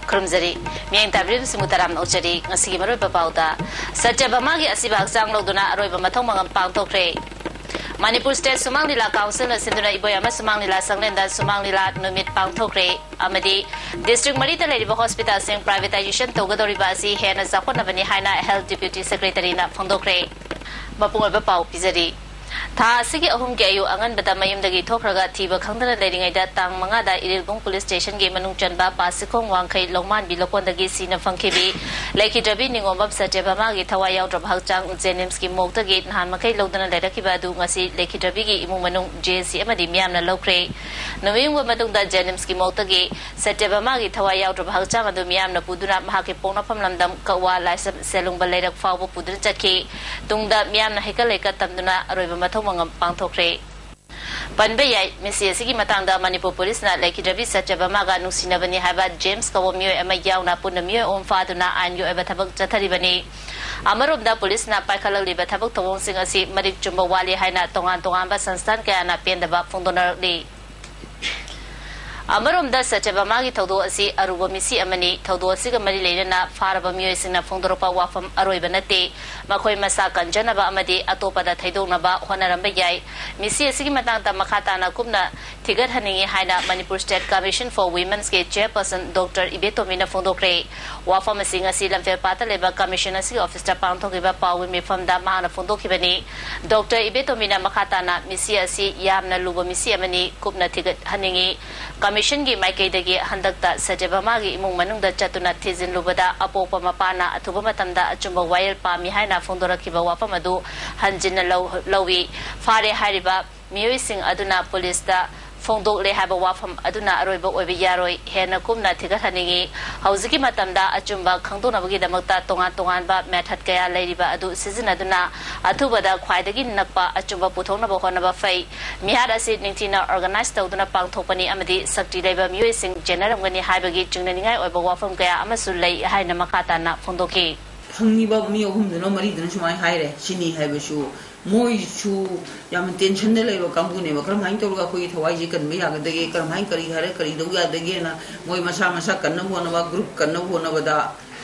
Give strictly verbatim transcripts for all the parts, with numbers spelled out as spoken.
ꯈꯨꯔꯨꯝꯖꯔꯤ꯫ ꯃꯤꯠꯌꯦꯡ ꯇꯥꯕꯤꯔꯤꯕꯁꯤꯡꯕꯨ ꯇꯔꯥꯝꯅ ꯑꯣꯛꯆꯔꯤ꯫ ꯉꯁꯤꯒꯤ ꯃꯔꯨꯑꯣꯏꯕ ꯄꯥꯎꯗ, ꯁꯇ꯭ꯌ ꯚꯥꯃꯥꯒꯤ ꯑꯁꯤꯕ ꯍꯛꯆꯥꯡ ꯂꯧꯗꯨꯅ ꯑꯔꯣꯏꯕ ꯃꯊꯧ ꯃꯉꯝ ꯄꯥꯡꯊꯣꯛꯈ꯭ꯔꯦ꯫ ꯃꯅꯤꯄꯨꯔ ꯁ꯭ꯇꯦꯠ ꯁꯨꯃꯥꯡ ꯂꯤꯂꯥ ꯀꯥꯎꯟꯁꯤꯜꯅ ꯁꯤꯟꯗꯨꯅ ꯏꯕꯣꯌꯥꯏꯃ ꯁꯨꯃꯥꯡ ꯂꯤꯂꯥ ꯁꯪꯂꯦꯟꯗ ꯁꯨꯃꯥꯡ ꯂꯤꯂꯥ ꯅꯨꯃꯤꯠ ꯄꯥꯡꯊꯣꯛꯈ꯭ꯔꯦ꯫ ꯑꯃꯗꯤ ꯗꯤꯁꯇ꯭ꯔꯤꯛ ꯃꯔꯤꯗ ꯂꯩꯔꯤꯕ ꯍꯣꯁꯄꯤꯇꯥꯜꯁꯤꯡ ꯄ꯭ꯔꯥꯏꯚꯦꯇꯥꯏꯖꯦꯁꯟ ꯇꯧꯒꯗꯧꯔꯤꯕ ꯑꯁꯤ ꯍꯦꯟꯅ ꯆꯥꯎꯈꯠꯅꯕꯅꯤ ꯍꯥꯏꯅ ꯍꯦꯜꯊ ꯗꯤꯄ꯭ꯌꯨꯇꯤ ꯁꯦꯀ꯭ꯔꯦꯇꯔꯤꯅ ꯐꯣꯡꯗꯣꯛꯈ꯭ꯔꯦ꯫ ꯃꯄꯨꯡ ꯑꯣꯏꯕ ꯄꯥꯎ ꯄꯤꯖꯔꯤ꯫ ꯊꯥ ꯑꯁꯤꯒꯤ ꯑꯍꯨꯝꯒꯤ ꯑꯌꯨꯛ ꯑꯉꯟꯕꯗ ꯃꯌꯨꯝꯗꯒꯤ ꯊꯣꯛꯈ꯭ꯔꯒ ꯊꯤꯕ ꯈꯪꯗꯅ ꯂꯩꯔꯤꯉꯩꯗ, ꯇꯥꯡ ꯃꯉꯥꯗ ꯏꯔꯤꯜꯕꯨꯡ ꯄꯨꯂꯤꯁ ꯁ꯭ꯇꯦꯁꯟꯒꯤ ꯃꯅꯨꯡ ꯆꯟꯕ ꯄꯥꯁꯤꯈꯣꯡ ꯋꯥꯡꯈꯩ ꯂꯧꯃꯥꯟꯕꯤ ꯂꯧꯀꯣꯟꯗꯒꯤ ꯁꯤꯅ ꯐꯪꯈꯤꯕꯤ ꯂꯩꯈꯤꯗ꯭ꯔꯕꯤ ꯅꯤꯉꯣꯝꯕꯝ ꯁꯇ꯭ꯌ ꯚꯥꯃꯥꯒꯤ ꯊꯋꯥꯏ ꯌꯥꯎꯗ꯭ꯔꯕ ꯍꯛꯆꯥꯡ ꯖꯦꯅꯤꯝꯁꯀꯤ ꯃꯣꯔꯒꯇꯒꯤ ꯅꯍꯥꯟ ꯃꯈꯩ ꯂꯧꯗꯨꯅ ꯂꯩꯔꯛꯈꯤꯕ ꯑꯗꯨ ꯉꯁꯤ ꯂꯩꯈꯤꯗ꯭ꯔꯕꯤꯒꯤ ꯏꯃꯨꯡ ꯃꯅꯨꯡ, ꯖꯦ ꯑꯦꯁ ꯁꯤ ꯑꯃꯗꯤ ꯃꯤꯌꯥꯝꯅ ꯂꯧꯈ꯭ꯔꯦ꯫ ꯅꯨꯃꯤꯠ ꯌꯨꯡꯕ ꯃꯇꯨꯡꯗ ꯖꯦꯅꯤꯝꯁꯀꯤ ꯃꯣꯔꯒꯇꯒꯤ ꯁꯇ꯭ꯌ ꯚꯥꯃꯥꯒꯤ ꯊꯋꯥꯏ ꯌꯥꯎꯗ꯭ꯔꯕ ꯍꯛꯆꯥꯡ ꯑꯗꯨ ꯃꯤꯌꯥꯝꯅ ꯄꯨꯗꯨꯅ ꯃꯍꯥꯛꯀꯤ ꯄꯣꯛꯅꯐꯝ ꯂꯝꯗꯝ ꯀꯛꯋꯥ ꯂꯥꯏꯁ꯭ꯔꯝ ꯁꯦꯂꯨꯡꯕ ꯂꯩꯔꯛ ꯐꯥꯎꯕ ꯄꯨꯗꯨꯅ ꯆꯠꯈꯤ꯫ ꯇꯨꯡꯗ ꯃꯤꯌꯥꯝꯅ ꯍꯩꯀꯠ ꯂꯩꯀꯠ ꯇꯝꯗꯨꯅ ꯑꯔꯣꯏꯕ ꯃꯊꯧ ꯃꯉꯝ ꯄꯥꯡꯊꯣꯛꯈ꯭ꯔꯦ꯫ ꯄꯟꯕ ꯌꯥꯏ, ꯃꯤꯁꯤ ꯑꯁꯤꯒꯤ ꯃꯇꯥꯡꯗ ꯃꯅꯤꯄꯨꯔ ꯄꯨꯂꯤꯁꯅ ꯂꯩꯈꯤꯗ꯭ꯔꯕꯤ ꯁꯇ꯭ꯌ ꯚꯥꯃꯥꯒ ꯅꯨꯡꯁꯤꯅꯕꯅꯤ ꯍꯥꯏꯕ ꯖꯦꯝꯁ ꯀꯧꯕ ꯃꯤꯑꯣꯏ ꯑꯃ ꯌꯥꯎꯅ ꯄꯨꯟꯅ ꯃꯤꯑꯣꯏ ꯑꯍꯨꯝ ꯐꯥꯗꯨꯅ ꯑꯥꯏꯟꯒꯤ ꯑꯣꯏꯕ ꯊꯕꯛ ꯆꯠꯊꯔꯤꯕꯅꯤ꯫ ꯑꯃꯔꯣꯝꯗ ꯄꯨꯂꯤꯁꯅ ꯄꯥꯏꯈꯠꯂꯛꯂꯤꯕ ꯊꯕꯛ ꯊꯧꯑꯣꯡꯁꯤꯡ ꯑꯁꯤ ꯃꯔꯤꯛ ꯆꯨꯝꯕ ꯋꯥꯠꯂꯤ ꯍꯥꯏꯅ ꯇꯣꯉꯥꯟ ꯇꯣꯉꯥꯟꯕ ꯁꯪꯁꯊꯥꯟ ꯀꯌꯥꯅ ꯄꯦꯟꯗꯕ ꯐꯣꯡꯗꯣꯛꯅꯔꯛꯂꯤ꯫ ꯑꯃꯔꯣꯝꯗ ꯁꯇ꯭ꯌ ꯚꯥꯃꯥꯒꯤ ꯊꯧꯗꯣꯛ ꯑꯁꯤ ꯑꯔꯨꯕ ꯃꯤꯁꯤ ꯑꯃꯅꯤ꯫ ꯊꯧꯗꯣꯛ ꯑꯁꯤꯒ ꯃꯔꯤ ꯂꯩꯅꯅ ꯐꯥꯔꯕ ꯃꯤꯑꯣꯏꯁꯤꯡꯅ ꯐꯣꯡꯗꯣꯔꯛꯄ ꯋꯥꯐꯝ ꯑꯔꯣꯏꯕ ꯅꯠꯇꯦ꯫ ꯃꯈꯣꯏ ꯃꯁꯥ ꯀꯟꯖꯅꯕ ꯑꯃꯗꯤ ꯑꯇꯣꯞꯄꯗ ꯊꯩꯗꯣꯛꯅꯕ ꯍꯣꯠꯅꯔꯝꯕ ꯌꯥꯏ꯫ ꯃꯤꯁꯤ ꯑꯁꯤꯒꯤ ꯃꯇꯥꯡꯗ ꯃꯈꯥ ꯇꯥꯅ ꯀꯨꯞꯅ ꯊꯤꯒꯠꯍꯟꯅꯤꯡꯏ ꯍꯥꯏꯅ ꯃꯅꯤꯄꯨꯔ ꯁ꯭ꯇꯦꯠ ꯀꯃꯤꯁꯟ ꯐꯣꯔ ꯋꯤꯃꯦꯟꯁꯀꯤ ꯆꯦꯌꯔꯄꯔꯁꯟ ꯗꯣꯛꯇꯔ ꯏꯕꯦꯇꯣꯝꯕꯤꯅ ꯐꯣꯡꯗꯣꯛꯈ꯭ꯔꯦ꯫ ꯋꯥꯐꯝ ꯑꯁꯤ ꯉꯁꯤ ꯂꯝꯐꯦꯜꯄꯥꯠꯇ ꯂꯩꯕ ꯀꯃꯤꯁꯟ ꯑꯁꯤꯒꯤ ꯑꯣꯐꯤꯁꯇ ꯄꯥꯡꯊꯣꯛꯈꯤꯕ ꯄꯥꯎꯒꯤ ꯃꯤꯐꯝꯗ ꯃꯍꯥꯛꯅ ꯐꯣꯡꯗꯣꯛꯈꯤꯕꯅꯤ꯫ ꯗꯣꯛꯇꯔ ꯏꯕꯦꯇꯣꯝꯕꯤꯅ ꯃꯈꯥ ꯇꯥꯅ ꯃꯤꯁꯤ ꯑꯁꯤ ꯌꯥꯝꯅ ꯂꯨꯕ ꯃꯤꯁꯤ ꯑꯃꯅꯤ, ꯀꯨꯞꯅ ꯊꯤꯒꯠꯍꯟꯅꯤꯡꯏ꯫ ꯀꯃꯤꯁꯟꯒꯤ ꯃꯥꯏꯀꯩꯗꯒꯤ ꯍꯟꯗꯛꯇ ꯁꯇ꯭ꯌ ꯚꯥꯃꯥꯒꯤ ꯏꯃꯨꯡ ꯃꯅꯨꯡꯗ ꯆꯠꯇꯨꯅ ꯊꯤꯖꯤꯜꯂꯨꯕꯗ ꯑꯄꯣꯛꯄ ꯃꯄꯥꯅ ꯑꯊꯨꯕ ꯃꯇꯝꯗ ꯑꯆꯨꯝꯕ ꯋꯥꯌꯦꯜ ꯄꯥꯝꯃꯤ ꯍꯥꯏꯅ ꯐꯣꯡꯗꯣꯔꯛꯈꯤꯕ ꯋꯥꯐꯝ ꯑꯗꯨ ꯍꯟꯖꯤꯟꯅ ꯂꯧ-, ꯂꯧꯏ꯫ ꯐꯥꯔꯦ ꯍꯥꯏꯔꯤꯕ ꯃꯤꯑꯣꯏꯁꯤꯡ ꯑꯗꯨꯅ ꯄꯨꯂꯤꯁꯇ ꯐꯣꯡꯗꯣꯛꯂꯦ ꯍꯥꯏꯕ ꯋꯥꯐꯝ ꯑꯗꯨꯅ ꯑꯔꯣꯏꯕ ꯑꯣꯏꯕ ꯌꯥꯔꯣꯏ꯫ ꯍꯦꯟꯅ ꯀꯨꯞꯅ ꯊꯤꯒꯠꯍꯟꯅꯤꯡꯏ꯫ ꯍꯧꯖꯤꯛꯀꯤ ꯃꯇꯝꯗ ꯑꯆꯨꯝꯕ ꯈꯪꯗꯣꯛꯅꯕꯒꯤꯗꯃꯛꯇ ꯇꯣꯉꯥꯟ ꯇꯣꯉꯥꯟꯕ ꯃꯦꯊꯗ ꯀꯌꯥ ꯂꯩꯔꯤꯕ ꯑꯗꯨ ꯁꯤꯖꯤꯟꯅꯗꯨꯅ ꯑꯊꯨꯕꯗ ꯈ꯭ꯋꯥꯏꯗꯒꯤ ꯅꯛꯄ ꯑꯆꯨꯝꯕ ꯄꯨꯊꯣꯛꯅꯕ ꯍꯣꯠꯅꯕ ꯐꯩ꯫ ꯃꯤꯍꯥꯠ ꯑꯁꯤ ꯅꯤꯡꯊꯤꯅ ꯑꯣꯔꯒꯅꯥꯏꯖ ꯇꯧꯗꯨꯅ ꯄꯥꯡꯊꯣꯛꯄꯅꯤ ꯑꯃꯗꯤ ꯁꯛꯇꯤ ꯂꯩꯕ ꯃꯤꯑꯣꯏꯁꯤꯡ ꯆꯦꯟꯅꯔꯝꯒꯅꯤ ꯍꯥꯏꯕꯒꯤ ꯆꯤꯡꯅꯅꯤꯡꯉꯥꯏ ꯑꯣꯏꯕ ꯋꯥꯐꯝ ꯀꯌꯥ ꯑꯃꯁꯨ ꯂꯩ ꯍꯥꯏꯅ ꯃꯈꯥ ꯇꯥꯅ ꯐꯣꯡꯗꯣꯛꯈꯤ꯫ ꯐꯪꯉꯤꯕ ꯃꯤ ꯑꯍꯨꯝꯗꯨꯅ, ꯃꯔꯤꯗꯨꯅ ꯁꯨꯃꯥꯏꯅ ꯍꯥꯏꯔꯦ, ꯁꯤꯅꯤ ꯍꯥꯏꯕꯁꯨ ꯃꯣꯏꯁꯨ ꯌꯥꯝꯅ ꯇꯦꯟꯁꯟꯗ ꯂꯩꯕ ꯀꯥꯡꯕꯨꯅꯦꯕ꯫ ꯀꯔꯝꯍꯥꯏꯅ ꯇꯧꯔꯒ ꯑꯩꯈꯣꯏꯒꯤ ꯊꯋꯥꯏꯁꯦ ꯀꯟꯕ ꯌꯥꯒꯗꯒꯦ, ꯀꯔꯝꯍꯥꯏꯅ, ꯀꯔꯤ ꯍꯥꯏꯔ ꯀꯔꯤ ꯇꯧ ꯌꯥꯗꯒꯦꯅ ꯃꯣꯏ ꯃꯁꯥ ꯃꯁꯥ ꯀꯟꯅꯕ ꯍꯣꯠꯅꯕ, ꯒ꯭ꯔꯨꯞ ꯀꯟꯅꯕ ꯍꯣꯠꯅꯕꯗ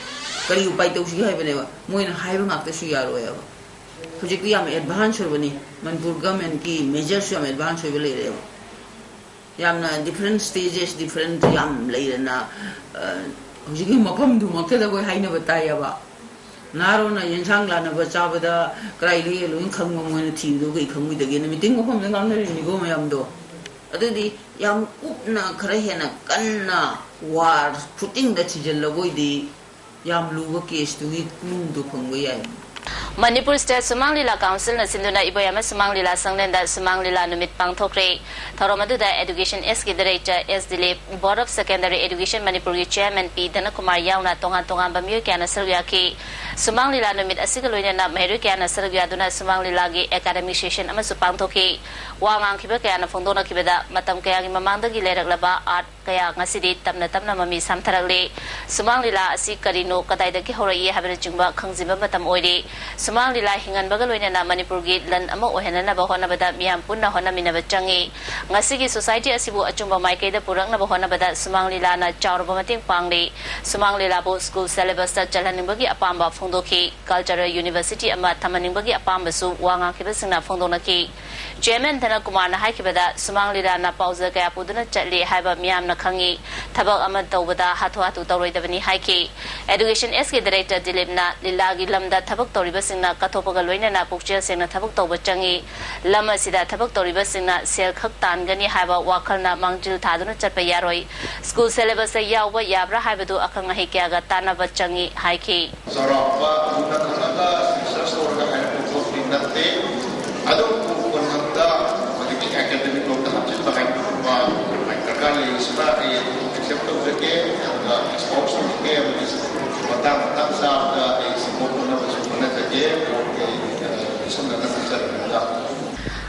ꯀꯔꯤ ꯎꯄꯥꯏ ꯇꯧꯁꯤꯒꯦ ꯍꯥꯏꯕꯅꯦꯕ꯫ ꯃꯣꯏꯅ ꯍꯥꯏꯕ ꯉꯥꯛꯇꯁꯨ ꯌꯥꯔꯣꯏꯕ꯫ ꯍꯧꯖꯤꯛꯇꯤ ꯌꯥꯝ ꯑꯦꯗꯚꯥꯟꯁ ꯑꯣꯏꯕꯅꯤ, ꯃꯅꯤꯄꯨꯔ ꯒꯃꯦꯟꯀꯤ ꯃꯦꯖꯔꯁꯨ ꯌꯥꯝ ꯑꯦꯗꯚꯥꯟꯁ ꯑꯣꯏꯕ ꯂꯩꯔꯦꯕ꯫ ꯌꯥꯝꯅ ꯗꯤꯐ꯭ꯔꯦꯟ ꯁ꯭ꯇꯦꯖꯦꯁ, ꯗꯤꯐ꯭ꯔꯦꯟ ꯌꯥꯝ ꯂꯩꯔꯦꯅ, ꯑ, ꯍꯧꯖꯤꯛꯀꯤ ꯃꯐꯝꯗꯨꯃꯛꯇꯗ ꯑꯩꯈꯣꯏ ꯍꯥꯏꯅꯕ ꯇꯥꯏꯌꯦꯕ꯫ ꯅꯍꯥꯔꯣꯟꯅ ꯌꯦꯟꯁꯥꯡ ꯂꯥꯟꯅꯕ ꯆꯥꯕꯗ ꯀꯗꯥꯏꯗꯒꯤ ꯂꯣꯏꯅ ꯈꯪꯕ, ꯃꯣꯏꯅ ꯊꯤꯕꯗꯨ ꯀꯩ ꯈꯪꯉꯣꯏꯗꯒꯦꯅ ꯃꯤꯇꯤꯡ ꯃꯐꯝꯗ ꯉꯥꯡꯅꯔꯤꯕꯅꯤꯀꯣ ꯃꯌꯥꯝꯗꯣ꯫ ꯑꯗꯨꯗꯤ ꯌꯥꯝ ꯀꯨꯞꯅ, ꯈꯔ ꯍꯦꯟꯅ ꯀꯟꯅ ꯋꯥꯔ ꯐꯨꯇꯤꯡꯗ ꯊꯤꯖꯤꯜꯂꯕ ꯑꯣꯏꯗꯤ ꯌꯥꯝ ꯂꯨꯕ ꯀꯦꯁꯇꯨꯒꯤ ꯀ꯭ꯂꯨꯗꯣ ꯐꯪꯕ ꯌꯥꯏ꯫ ꯃꯅꯤꯄꯨꯔ ꯁ꯭ꯇꯦꯠ ꯁꯨꯃꯥꯡ ꯂꯤꯂꯥ ꯀꯥꯎꯟꯁꯤꯜꯅ ꯁꯤꯟꯗꯨꯅ ꯏꯕꯣꯌꯥꯏꯃ ꯁꯨꯃꯥꯡ ꯂꯤꯂꯥ ꯁꯪꯂꯦꯟꯗ ꯁꯨꯃꯥꯡ ꯂꯤꯂꯥ ꯅꯨꯃꯤꯠ ꯄꯥꯡꯊꯣꯛꯈ꯭ꯔꯦ꯫ ꯊꯧꯔꯝ ꯑꯗꯨꯗ ꯑꯦꯗꯨꯀꯦꯁꯟ ꯑꯦꯁꯀꯤ director S Dilip, board of secondary education ꯃꯅꯤꯄꯨꯔꯒꯤ ꯆꯤꯌꯔꯃꯦꯟ ꯄꯤ ꯙꯅꯀꯨꯃꯥꯔ ꯌꯥꯎꯅ ꯇꯣꯉꯥꯟ ꯇꯣꯉꯥꯟꯕ ꯃꯤꯑꯣꯏ ꯀꯌꯥꯅ ꯁꯔꯨꯛ ꯌꯥꯈꯤ꯫ ꯁꯨꯃꯥꯡ ꯂꯤꯂꯥ ꯅꯨꯃꯤꯠ ꯑꯁꯤꯒ ꯂꯣꯏꯅꯅ ꯃꯍꯩꯔꯣꯏ ꯀꯌꯥꯅ ꯁꯔꯨꯛ ꯌꯥꯗꯨꯅ ꯁꯨꯃꯥꯡ ꯂꯤꯂꯥꯒꯤ ꯑꯦꯀꯥꯗꯃꯤꯛ ꯁꯦꯁꯟ ꯑꯃꯁꯨ ꯄꯥꯡꯊꯣꯛꯈꯤ꯫ ꯋꯥ ꯉꯥꯡꯈꯤꯕ ꯀꯌꯥꯅ ꯐꯣꯡꯗꯣꯛꯅꯈꯤꯕꯗ ꯃꯇꯝ ꯀꯌꯥꯒꯤ ꯃꯃꯥꯡꯗꯒꯤ ꯂꯩꯔꯛꯂꯕ ꯑꯥꯔꯠ ꯀꯌꯥ ꯉꯁꯤꯗꯤ ꯇꯞꯅ ꯇꯞꯅ ꯃꯃꯤ ꯁꯥꯝꯊꯔꯛꯂꯤ꯫ ꯁꯨꯃꯥꯡ ꯂꯤꯂꯥ ꯑꯁꯤ ꯀꯔꯤꯅꯣ, ꯀꯗꯥꯏꯗꯒꯤ ꯍꯧꯔꯛꯏ ꯍꯥꯏꯕꯅꯆꯤꯡꯕ ꯈꯪꯖꯤꯟꯕ ꯃꯇꯝ ꯑꯣꯏꯔꯤ꯫ ꯁꯨꯃꯥꯡ ꯂꯤꯂꯥ ꯍꯤꯡꯍꯟꯕꯒ ꯂꯣꯏꯅꯅ ꯃꯅꯤꯄꯨꯔꯒꯤ ꯂꯟ ꯑꯃ ꯑꯣꯏꯍꯟꯅꯅꯕ ꯍꯣꯠꯅꯕꯗ ꯃꯤꯌꯥꯝ ꯄꯨꯟꯅ ꯍꯣꯠꯅꯃꯤꯟꯅꯕ ꯆꯪꯏ꯫ ꯉꯁꯤꯒꯤ ꯁꯣꯁꯥꯏꯇꯤ ꯑꯁꯤꯕꯨ ꯑꯆꯨꯝꯕ ꯃꯥꯏꯀꯩꯗ ꯄꯨꯔꯛꯅꯕ ꯍꯣꯠꯅꯕꯗ ꯁꯨꯃꯥꯡ ꯂꯤꯂꯥꯅ ꯆꯥꯎꯔꯕ ꯃꯇꯦꯡ ꯄꯥꯡꯂꯤ꯫ ꯁꯨꯃꯥꯡ ꯂꯤꯂꯥꯕꯨ ꯁ꯭ꯀꯨꯜ ꯁꯦꯂꯦꯕꯁꯇ ꯆꯜꯍꯟꯅꯤꯡꯕꯒꯤ ꯑꯄꯥꯝꯕ ꯐꯣꯡꯗꯣꯛꯈꯤ꯫ ꯀꯜꯆꯔꯦꯜ ꯌꯨꯅꯤꯚꯔꯁꯤꯇꯤ ꯑꯃ ꯊꯝꯍꯟꯅꯤꯡꯕꯒꯤ ꯑꯄꯥꯝꯕꯁꯨ ꯋꯥ ꯉꯥꯡꯈꯤꯕꯁꯤꯡꯅ ꯐꯣꯡꯗꯣꯛꯅꯈꯤ꯫ ꯆꯤꯌꯔꯃꯦꯟ ꯙꯅꯀꯨꯃꯥꯔꯅ ꯍꯥꯏꯈꯤꯕꯗ, ꯁꯨꯃꯥꯡ ꯂꯤꯂꯥꯅ ꯄꯥꯎꯖꯦꯜ ꯀꯌꯥ ꯄꯨꯗꯨꯅ ꯆꯠꯂꯤ ꯍꯥꯏꯕ ꯃꯤꯌꯥꯝꯅ ꯈꯪꯏ꯫ ꯊꯕꯛ ꯑꯃ ꯇꯧꯕꯗ ꯍꯥꯊꯨ ꯍꯥꯊꯨ ꯇꯧꯔꯣꯏꯗꯕꯅꯤ ꯍꯥꯏꯈꯤ꯫ ꯑꯦꯗꯨꯀꯦꯁꯟ ꯑꯦꯁꯀꯤ ꯗꯥꯏꯔꯦꯛꯇꯔ ꯗꯤꯂꯤꯞꯅ ꯂꯤꯂꯥꯒꯤ ꯂꯝꯗ ꯊꯕꯛ ꯇꯧꯔꯤꯕꯁꯤꯡꯅ ꯀꯠꯊꯣꯛꯄꯒ ꯂꯣꯏꯅꯅ ꯄꯨꯛꯆꯦꯜ ꯁꯦꯡꯅ ꯊꯕꯛ ꯇꯧꯕ ꯆꯪꯏ꯫ ꯂꯝ ꯑꯁꯤꯗ ꯊꯕꯛ ꯇꯧꯔꯤꯕꯁꯤꯡꯅ ꯁꯦꯜ ꯈꯛ ꯇꯥꯟꯒꯅꯤ ꯍꯥꯏꯕ ꯋꯥꯈꯜꯅ ꯃꯥꯡꯖꯤꯜ ꯊꯥꯗꯨꯅ ꯆꯠꯄ ꯌꯥꯔꯣꯏ꯫ ꯁ꯭ꯀꯨꯜ ꯁꯦꯂꯦꯕꯁꯇ ꯌꯥꯎꯕ ꯌꯥꯕ꯭ꯔꯥ ꯍꯥꯏꯕꯗꯨ ꯑꯈꯪ ꯑꯍꯩ ꯀꯌꯥꯒ ꯇꯥꯟꯅꯕ ꯆꯪꯏ ꯍꯥꯏꯈꯤ꯫ ꯆꯥꯎꯔꯥꯛꯄ ꯃꯨꯟꯅ ꯈꯪꯉꯒ ꯔꯤꯁꯔꯁ ꯇꯧꯔꯒ ꯍꯥꯏꯔꯛꯄ ꯄꯣꯠꯇꯤ ꯅꯠꯇꯦ꯫ ꯑꯗꯨꯕꯨ ꯈꯨꯡꯒꯪꯗ ꯍꯧꯖꯤꯛꯀꯤ ꯑꯦꯀꯥꯗꯃꯤꯛ ꯂꯣꯝꯗ ꯍꯥꯞꯆꯤꯟꯕ ꯍꯥꯏꯕꯗꯨꯃ ꯗꯔꯀꯥꯔ ꯂꯩ꯫ ꯁꯤꯃ ꯑꯩ ꯑꯦꯛꯁꯦꯞ ꯇꯧꯖꯒꯦ, ꯑꯗꯨꯒ ꯑꯦꯛꯁꯄꯣꯖ ꯇꯧꯖꯒꯦ, ꯑꯃꯗꯤ ꯃꯇꯥꯡ ꯃꯇꯥꯡ ꯆꯥꯕꯗ ꯑꯩ ꯁꯄꯣꯔꯠ ꯇꯧꯅꯕꯁꯨ ꯍꯣꯠꯅꯖꯒꯦ꯫ ꯕꯣꯔꯗꯀꯤ, ꯑ, ꯈꯨꯠꯁꯝꯅꯅ ꯊꯝꯖꯔꯝꯕꯗ꯫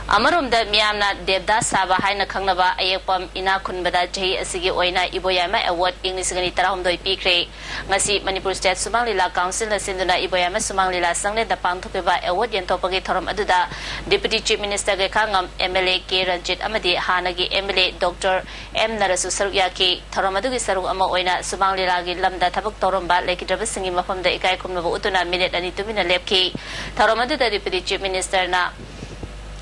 ꯑꯃꯔꯣꯝꯗ, ꯃꯤꯌꯥꯝꯅ ꯗꯦꯕꯗꯥꯁ ꯁꯥꯕ ꯍꯥꯏꯅ ꯈꯪꯅꯕ ꯑꯌꯦꯛꯄꯝ ꯏꯅꯥꯛ ꯈꯨꯟꯕꯗ ꯆꯍꯤ ꯑꯁꯤꯒꯤ ꯑꯣꯏꯅ ꯏꯕꯣꯌꯥꯏꯃ ꯑꯦꯋꯥꯔꯗ ꯏꯪ ꯂꯤꯁꯤꯡ ꯑꯅꯤ ꯇꯔꯥꯍꯨꯝꯗꯣꯏ ꯄꯤꯈ꯭ꯔꯦ꯫ ꯉꯁꯤ ꯃꯅꯤꯄꯨꯔ ꯁ꯭ꯇꯦꯠ ꯁꯨꯃꯥꯡ ꯂꯤꯂꯥ ꯀꯥꯎꯟꯁꯤꯜꯅ ꯁꯤꯟꯗꯨꯅ ꯏꯕꯣꯌꯥꯏꯃ ꯁꯨꯃꯥꯡ ꯂꯤꯂꯥ ꯁꯪꯂꯦꯟꯗ ꯄꯥꯡꯊꯣꯛꯈꯤꯕ ꯑꯦꯋꯥꯔꯗ ꯌꯦꯟꯊꯣꯛꯄꯒꯤ ꯊꯧꯔꯝ ꯑꯗꯨꯗ deputy chief minister Gaikhangam, M L A K Ranjit ꯑꯃꯗꯤ ꯍꯥꯟꯅꯒꯤ M L A doctor M ꯅꯔꯁꯨ ꯁꯔꯨꯛ ꯌꯥꯈꯤ꯫ ꯊꯧꯔꯝ ꯑꯗꯨꯒꯤ ꯁꯔꯨꯛ ꯑꯃ ꯑꯣꯏꯅ ꯁꯨꯃꯥꯡ ꯂꯤꯂꯥꯒꯤ ꯂꯝꯗ ꯊꯕꯛ ꯇꯧꯔꯝꯕ ꯂꯩꯈꯤꯗ꯭ꯔꯕꯁꯤꯡꯒꯤ ꯃꯐꯝꯗ ꯏꯀꯥꯏ ꯈꯨꯝꯅꯕ ꯎꯠꯇꯨꯅ ꯃꯤꯅꯤꯠ ꯑꯅꯤ ꯇꯨꯃꯤꯟꯅ ꯂꯦꯞꯈꯤ꯫ ꯊꯧꯔꯝ ꯑꯗꯨꯗ ꯗꯤꯄꯨꯇꯤ ꯆꯤꯐ ꯃꯤꯅꯤꯁꯇꯔꯅ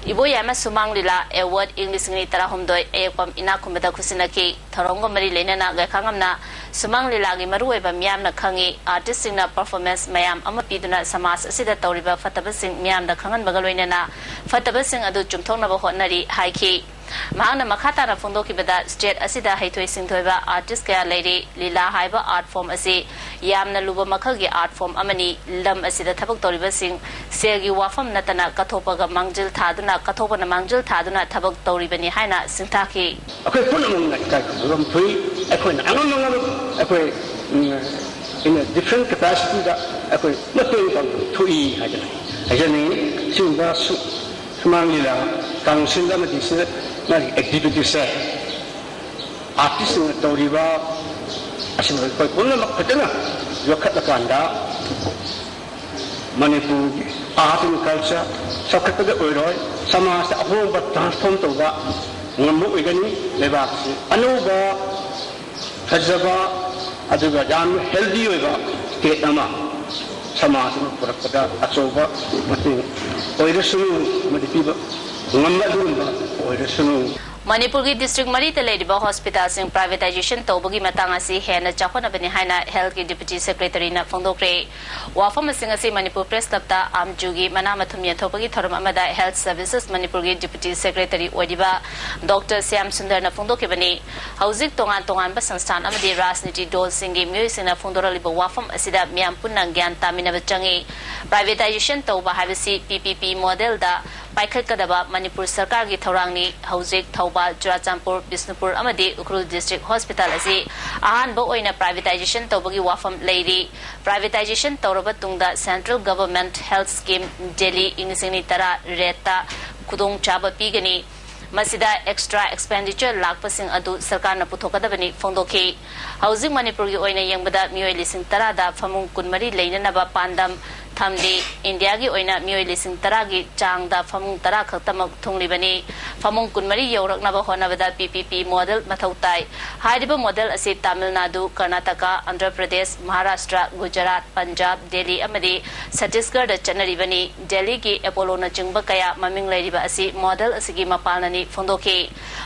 ꯏꯕꯣꯌꯥꯏꯃ ꯁꯨꯃꯥꯡ ꯂꯤꯂꯥ ꯑꯦꯋꯥꯔꯗ ꯏꯪ ꯂꯤꯁꯤꯡ ꯑꯅꯤ ꯇꯔꯥꯍꯨꯝꯗꯣꯏ ꯑꯌꯦꯛꯄꯝ ꯏꯅꯥꯛ ꯈꯨꯟꯕꯗ ꯈꯨꯠꯁꯤꯟꯅꯈꯤ꯫ ꯊꯧꯔꯝꯒ ꯃꯔꯤ ꯂꯩꯅꯅ ꯒꯩꯈꯥꯉꯝꯅ ꯁꯨꯃꯥꯡ ꯂꯤꯂꯥꯒꯤ ꯃꯔꯨꯑꯣꯏꯕ ꯃꯤꯌꯥꯝꯅ ꯈꯪꯉꯤ, ꯑꯥꯔꯇꯤꯁꯁꯤꯡꯅ ꯄꯔꯐꯣꯔꯃꯦꯟꯁ ꯃꯌꯥꯝ ꯑꯃ ꯄꯤꯗꯨꯅ ꯁꯃꯥꯖ ꯑꯁꯤꯗ ꯇꯧꯔꯤꯕ ꯐꯠꯇꯕꯁꯤꯡ ꯃꯤꯌꯥꯝꯗ ꯈꯪꯍꯟꯕꯒ ꯂꯣꯏꯅꯅ ꯐꯠꯇꯕꯁꯤꯡ ꯑꯗꯨ ꯆꯨꯝꯊꯣꯛꯅꯕ ꯍꯣꯠꯅꯔꯤ ꯍꯥꯏꯈꯤ꯫ ꯃꯍꯥꯛꯅ ꯃꯈꯥ ꯇꯥꯅ ꯐꯣꯡꯗꯣꯛꯈꯤꯕꯗ, ꯁ꯭ꯇꯦꯠ ꯑꯁꯤꯗ ꯍꯩꯊꯣꯏ ꯁꯤꯡꯊꯣꯏꯕ ꯑꯥꯔꯇꯤꯁ ꯀꯌꯥ ꯂꯩꯔꯤ꯫ ꯂꯤꯂꯥ ꯍꯥꯏꯕ ꯑꯥꯔꯠ ꯐꯣꯔꯝ ꯑꯁꯤ ꯌꯥꯝꯅ ꯂꯨꯕ ꯃꯈꯜꯒꯤ ꯑꯥꯔꯠ ꯐꯣꯔꯝ ꯑꯃꯅꯤ꯫ ꯂꯝ ꯑꯁꯤꯗ ꯊꯕꯛ ꯇꯧꯔꯤꯕꯁꯤꯡ ꯁꯦꯜꯒꯤ ꯋꯥꯐꯝ ꯅꯠꯇꯅ ꯀꯠꯊꯣꯛꯄꯒ ꯃꯥꯡꯖꯤꯜ ꯊꯥꯗꯨꯅ, ꯀꯠꯊꯣꯛꯄꯅ ꯃꯥꯡꯖꯤꯜ ꯊꯥꯗꯨꯅ ꯊꯕꯛ ꯇꯧꯔꯤꯕꯅꯤ ꯍꯥꯏꯅ ꯁꯤꯡꯊꯥꯈꯤ꯫ ꯑꯩꯈꯣꯏ ꯄꯨꯝꯅꯃꯛꯅ ꯏꯀꯥꯏ ꯈꯨꯝꯅꯐꯝ ꯊꯣꯛꯏ꯫ ꯑꯩꯈꯣꯏꯅ ꯑꯉꯝ ꯑꯉꯝꯕ ꯑꯩꯈꯣꯏ, ꯎꯝ, in a different capacity ꯗ ꯑꯩꯈꯣꯏ ꯃꯇꯦꯡ ꯄꯥꯡꯐꯝ ꯊꯣꯛꯏ ꯍꯥꯏꯗꯅ ꯍꯥꯏꯖꯅꯤꯡꯏ꯫ ꯁꯤꯒꯨꯝꯕ ꯁꯨ-, ꯁꯨꯃꯥꯡ ꯂꯤꯂꯥ ꯀꯥꯎꯟꯁꯤꯜ ꯑꯃꯗꯤ ꯁꯤꯗ ꯃꯥꯒꯤ ꯑꯦꯛꯇꯤꯚꯤꯇꯤꯁꯁꯦ ꯑꯥꯔꯇꯤꯁꯁꯤꯡꯅ ꯇꯧꯔꯤꯕ ꯑꯁꯤꯅ ꯑꯩꯈꯣꯏ ꯄꯨꯝꯅꯃꯛ ꯐꯖꯅ ꯌꯣꯛꯈꯠꯂꯀꯥꯟꯗ ꯃꯅꯤꯄꯨꯔꯒꯤ ꯑꯥꯔꯠ ꯑꯦꯟ ꯀꯜꯆꯔ ꯆꯥꯎꯈꯠꯄꯗ ꯑꯣꯏꯔꯣꯏ, ꯁꯃꯥꯖꯇ ꯑꯍꯣꯡꯕ ꯇ꯭ꯔꯥꯟꯁꯐꯣꯔꯝ ꯇꯧꯕ ꯉꯝꯕ ꯑꯣꯏꯒꯅꯤ꯫ ꯂꯩꯕꯥꯛꯁꯤ ꯑꯅꯧꯕ ꯐꯖꯕ ꯑꯗꯨꯒ ꯌꯥꯝꯅ ꯍꯦꯜꯗꯤ ꯑꯣꯏꯕ ꯁ꯭ꯇꯦꯠ ꯑꯃ ꯁꯃꯥꯖ ꯑꯃ ꯄꯨꯔꯛꯄꯗ ꯑꯆꯧꯕ ꯃꯇꯦꯡ ꯑꯣꯏꯔꯁꯅꯨ ꯑꯃꯗꯤ ꯄꯤꯕ ꯉꯝꯕ ꯑꯗꯨꯒꯨꯝꯕ ꯑꯣꯏꯔꯁꯅꯨ꯫ ꯃꯅꯤꯄꯨꯔꯒꯤ ꯗꯤꯁꯇ꯭ꯔꯤꯛ ꯃꯔꯤꯗ ꯂꯩꯔꯤꯕ ꯍꯣꯁꯄꯤꯇꯥꯜꯁꯤꯡ ꯄ꯭ꯔꯥꯏꯚꯦꯇꯥꯏꯖꯦꯁꯟ ꯇꯧꯕꯒꯤ ꯃꯇꯥꯡ ꯑꯁꯤ ꯍꯦꯟꯅ ꯆꯥꯎꯈꯠꯅꯕꯅꯤ ꯍꯥꯏꯅ ꯍꯦꯜꯊꯀꯤ ꯗꯤꯄꯨꯇꯤ ꯁꯦꯀ꯭ꯔꯦꯇꯔꯤꯅ ꯐꯣꯡꯗꯣꯛꯈ꯭ꯔꯦ꯫ ꯋꯥꯐꯝ ꯑꯁꯤꯡ ꯑꯁꯤ ꯃꯅꯤꯄꯨꯔ ꯄ꯭ꯔꯦꯁ ꯀ꯭ꯂꯕꯇ ꯑꯥꯝꯖꯨꯒꯤ ꯃꯅꯥ ꯃꯊꯨꯝ ꯌꯦꯟꯊꯣꯛꯄꯒꯤ ꯊꯧꯔꯝ ꯑꯃꯗ ꯍꯦꯜꯊ ꯁꯔꯚꯤꯁꯦꯁ ꯃꯅꯤꯄꯨꯔꯒꯤ ꯗꯤꯄꯨꯇꯤ ꯁꯦꯀ꯭ꯔꯦꯇꯔꯤ ꯑꯣꯏꯔꯤꯕ ꯗꯣꯛꯇꯔ ꯁ꯭ꯌꯥꯝ ꯁꯨꯟꯗꯔꯅ ꯐꯣꯡꯗꯣꯛꯈꯤꯕꯅꯤ꯫ ꯍꯧꯖꯤꯛ ꯇꯣꯉꯥꯟ ꯇꯣꯉꯥꯟꯕ ꯁꯪꯁꯊꯥꯟ ꯑꯃꯗꯤ ꯔꯥꯖꯅꯤꯇꯤ ꯗꯣꯜꯁꯤꯡꯒꯤ ꯃꯤꯑꯣꯏꯁꯤꯡꯅ ꯐꯣꯡꯗꯣꯔꯛꯂꯤꯕ ꯋꯥꯐꯝ ꯑꯁꯤꯗ ꯃꯤꯌꯥꯝ ꯄꯨꯟꯅ ꯒ꯭ꯌꯥꯟ ꯇꯥꯃꯤꯟꯅꯕ ꯆꯪꯏ꯫ ꯄ꯭ꯔꯥꯏꯚꯦꯇꯥꯏꯖꯦꯁꯟ ꯇꯧꯕ ꯍꯥꯏꯕꯁꯤ ꯄꯤ ꯄꯤ ꯄꯤ ꯃꯣꯗꯦꯜꯗ ꯄꯥꯏꯈꯠꯀꯗꯕ ꯃꯅꯤꯄꯨꯔ ꯁꯔꯀꯥꯔꯒꯤ ꯊꯧꯔꯥꯡꯅꯤ꯫ ꯍꯧꯖꯤꯛ ꯊꯧꯕꯥꯜ, ꯆꯨꯔꯥꯆꯥꯟꯄꯨꯔ, ꯕꯤꯁꯅꯨꯄꯨꯔ ꯑꯃꯗꯤ ꯎꯈ꯭ꯔꯨꯜ ꯗꯤꯁꯇ꯭ꯔꯤꯛ ꯍꯣꯁꯄꯤꯇꯥꯜ ꯑꯁꯤ ꯑꯍꯥꯟꯕ ꯑꯣꯏꯅ ꯄ꯭ꯔꯥꯏꯚꯦꯇꯥꯏꯖꯦꯁꯟ ꯇꯧꯕꯒꯤ ꯋꯥꯐꯝ ꯂꯩꯔꯤ꯫ ꯄ꯭ꯔꯥꯏꯚꯦꯇꯥꯏꯖꯦꯁꯟ ꯇꯧꯔꯕ ꯇꯨꯡꯗ central government health scheme Delhi ꯏꯪ ꯂꯤꯁꯤꯡ ꯑꯅꯤ ꯇꯔꯥ ꯔꯦꯠꯇ ꯈꯨꯗꯣꯡꯆꯥꯕ ꯄꯤꯒꯅꯤ꯫ ꯃꯁꯤꯗ extra expenditure ꯂꯥꯛꯄꯁꯤꯡ ꯑꯗꯨ ꯁꯔꯀꯥꯔꯅ ꯄꯨꯊꯣꯛꯀꯗꯕꯅꯤ ꯐꯣꯡꯗꯣꯛꯈꯤ꯫ ꯍꯧꯖꯤꯛ ꯃꯅꯤꯄꯨꯔꯒꯤ ꯑꯣꯏꯅ ꯌꯦꯡꯕꯗ ꯃꯤꯑꯣꯏ ꯂꯤꯁꯤꯡ ꯇꯔꯥꯗ ꯐꯃꯨꯡ ꯀꯨꯟꯃꯔꯤ ꯂꯩꯅꯅꯕ ꯄꯥꯟꯗꯝ ꯊꯝꯂꯤ꯫ ꯏꯟꯗꯤꯌꯥꯒꯤ ꯑꯣꯏꯅ ꯃꯤꯑꯣꯏ ꯂꯤꯁꯤꯡ ꯇꯔꯥꯒꯤ ꯆꯥꯡꯗ ꯐꯃꯨꯡ ꯇꯔꯥ ꯈꯛꯇꯃꯛ ꯊꯨꯡꯂꯤꯕꯅꯤ꯫ ꯐꯃꯨꯡ ꯀꯨꯟꯃꯔꯤ ꯌꯧꯔꯛꯅꯕ ꯍꯣꯠꯅꯕꯗ P P P model ꯃꯊꯧ ꯇꯥꯏ꯫ ꯍꯥꯏꯔꯤꯕ model ꯑꯁꯤ ꯇꯥꯃꯤꯜ ꯅꯥꯗꯨ, ꯀꯔꯅꯥꯇꯀꯥ, ꯑꯟꯙ꯭ꯔ ꯄ꯭ꯔꯗꯦꯁ, ꯃꯍꯥꯔꯥꯁꯇ꯭ꯔ, ꯒꯨꯖꯔꯥꯠ, ꯄꯟꯖꯥꯕ, ꯗꯦꯜꯂꯤ ꯑꯃꯗꯤ ꯁꯠꯇꯤꯁꯒꯔꯗ ꯆꯠꯅꯔꯤꯕꯅꯤ꯫ ꯗꯦꯜꯂꯤꯒꯤ ꯑꯦꯄꯣꯂꯣꯅꯆꯤꯡꯕ ꯀꯌꯥ ꯃꯃꯤꯡ ꯂꯩꯔꯤꯕ ꯑꯁꯤ model ꯑꯁꯤꯒꯤ ꯃꯄꯥꯟꯅꯅꯤ ꯐꯣꯡꯗꯣꯛꯈꯤ꯫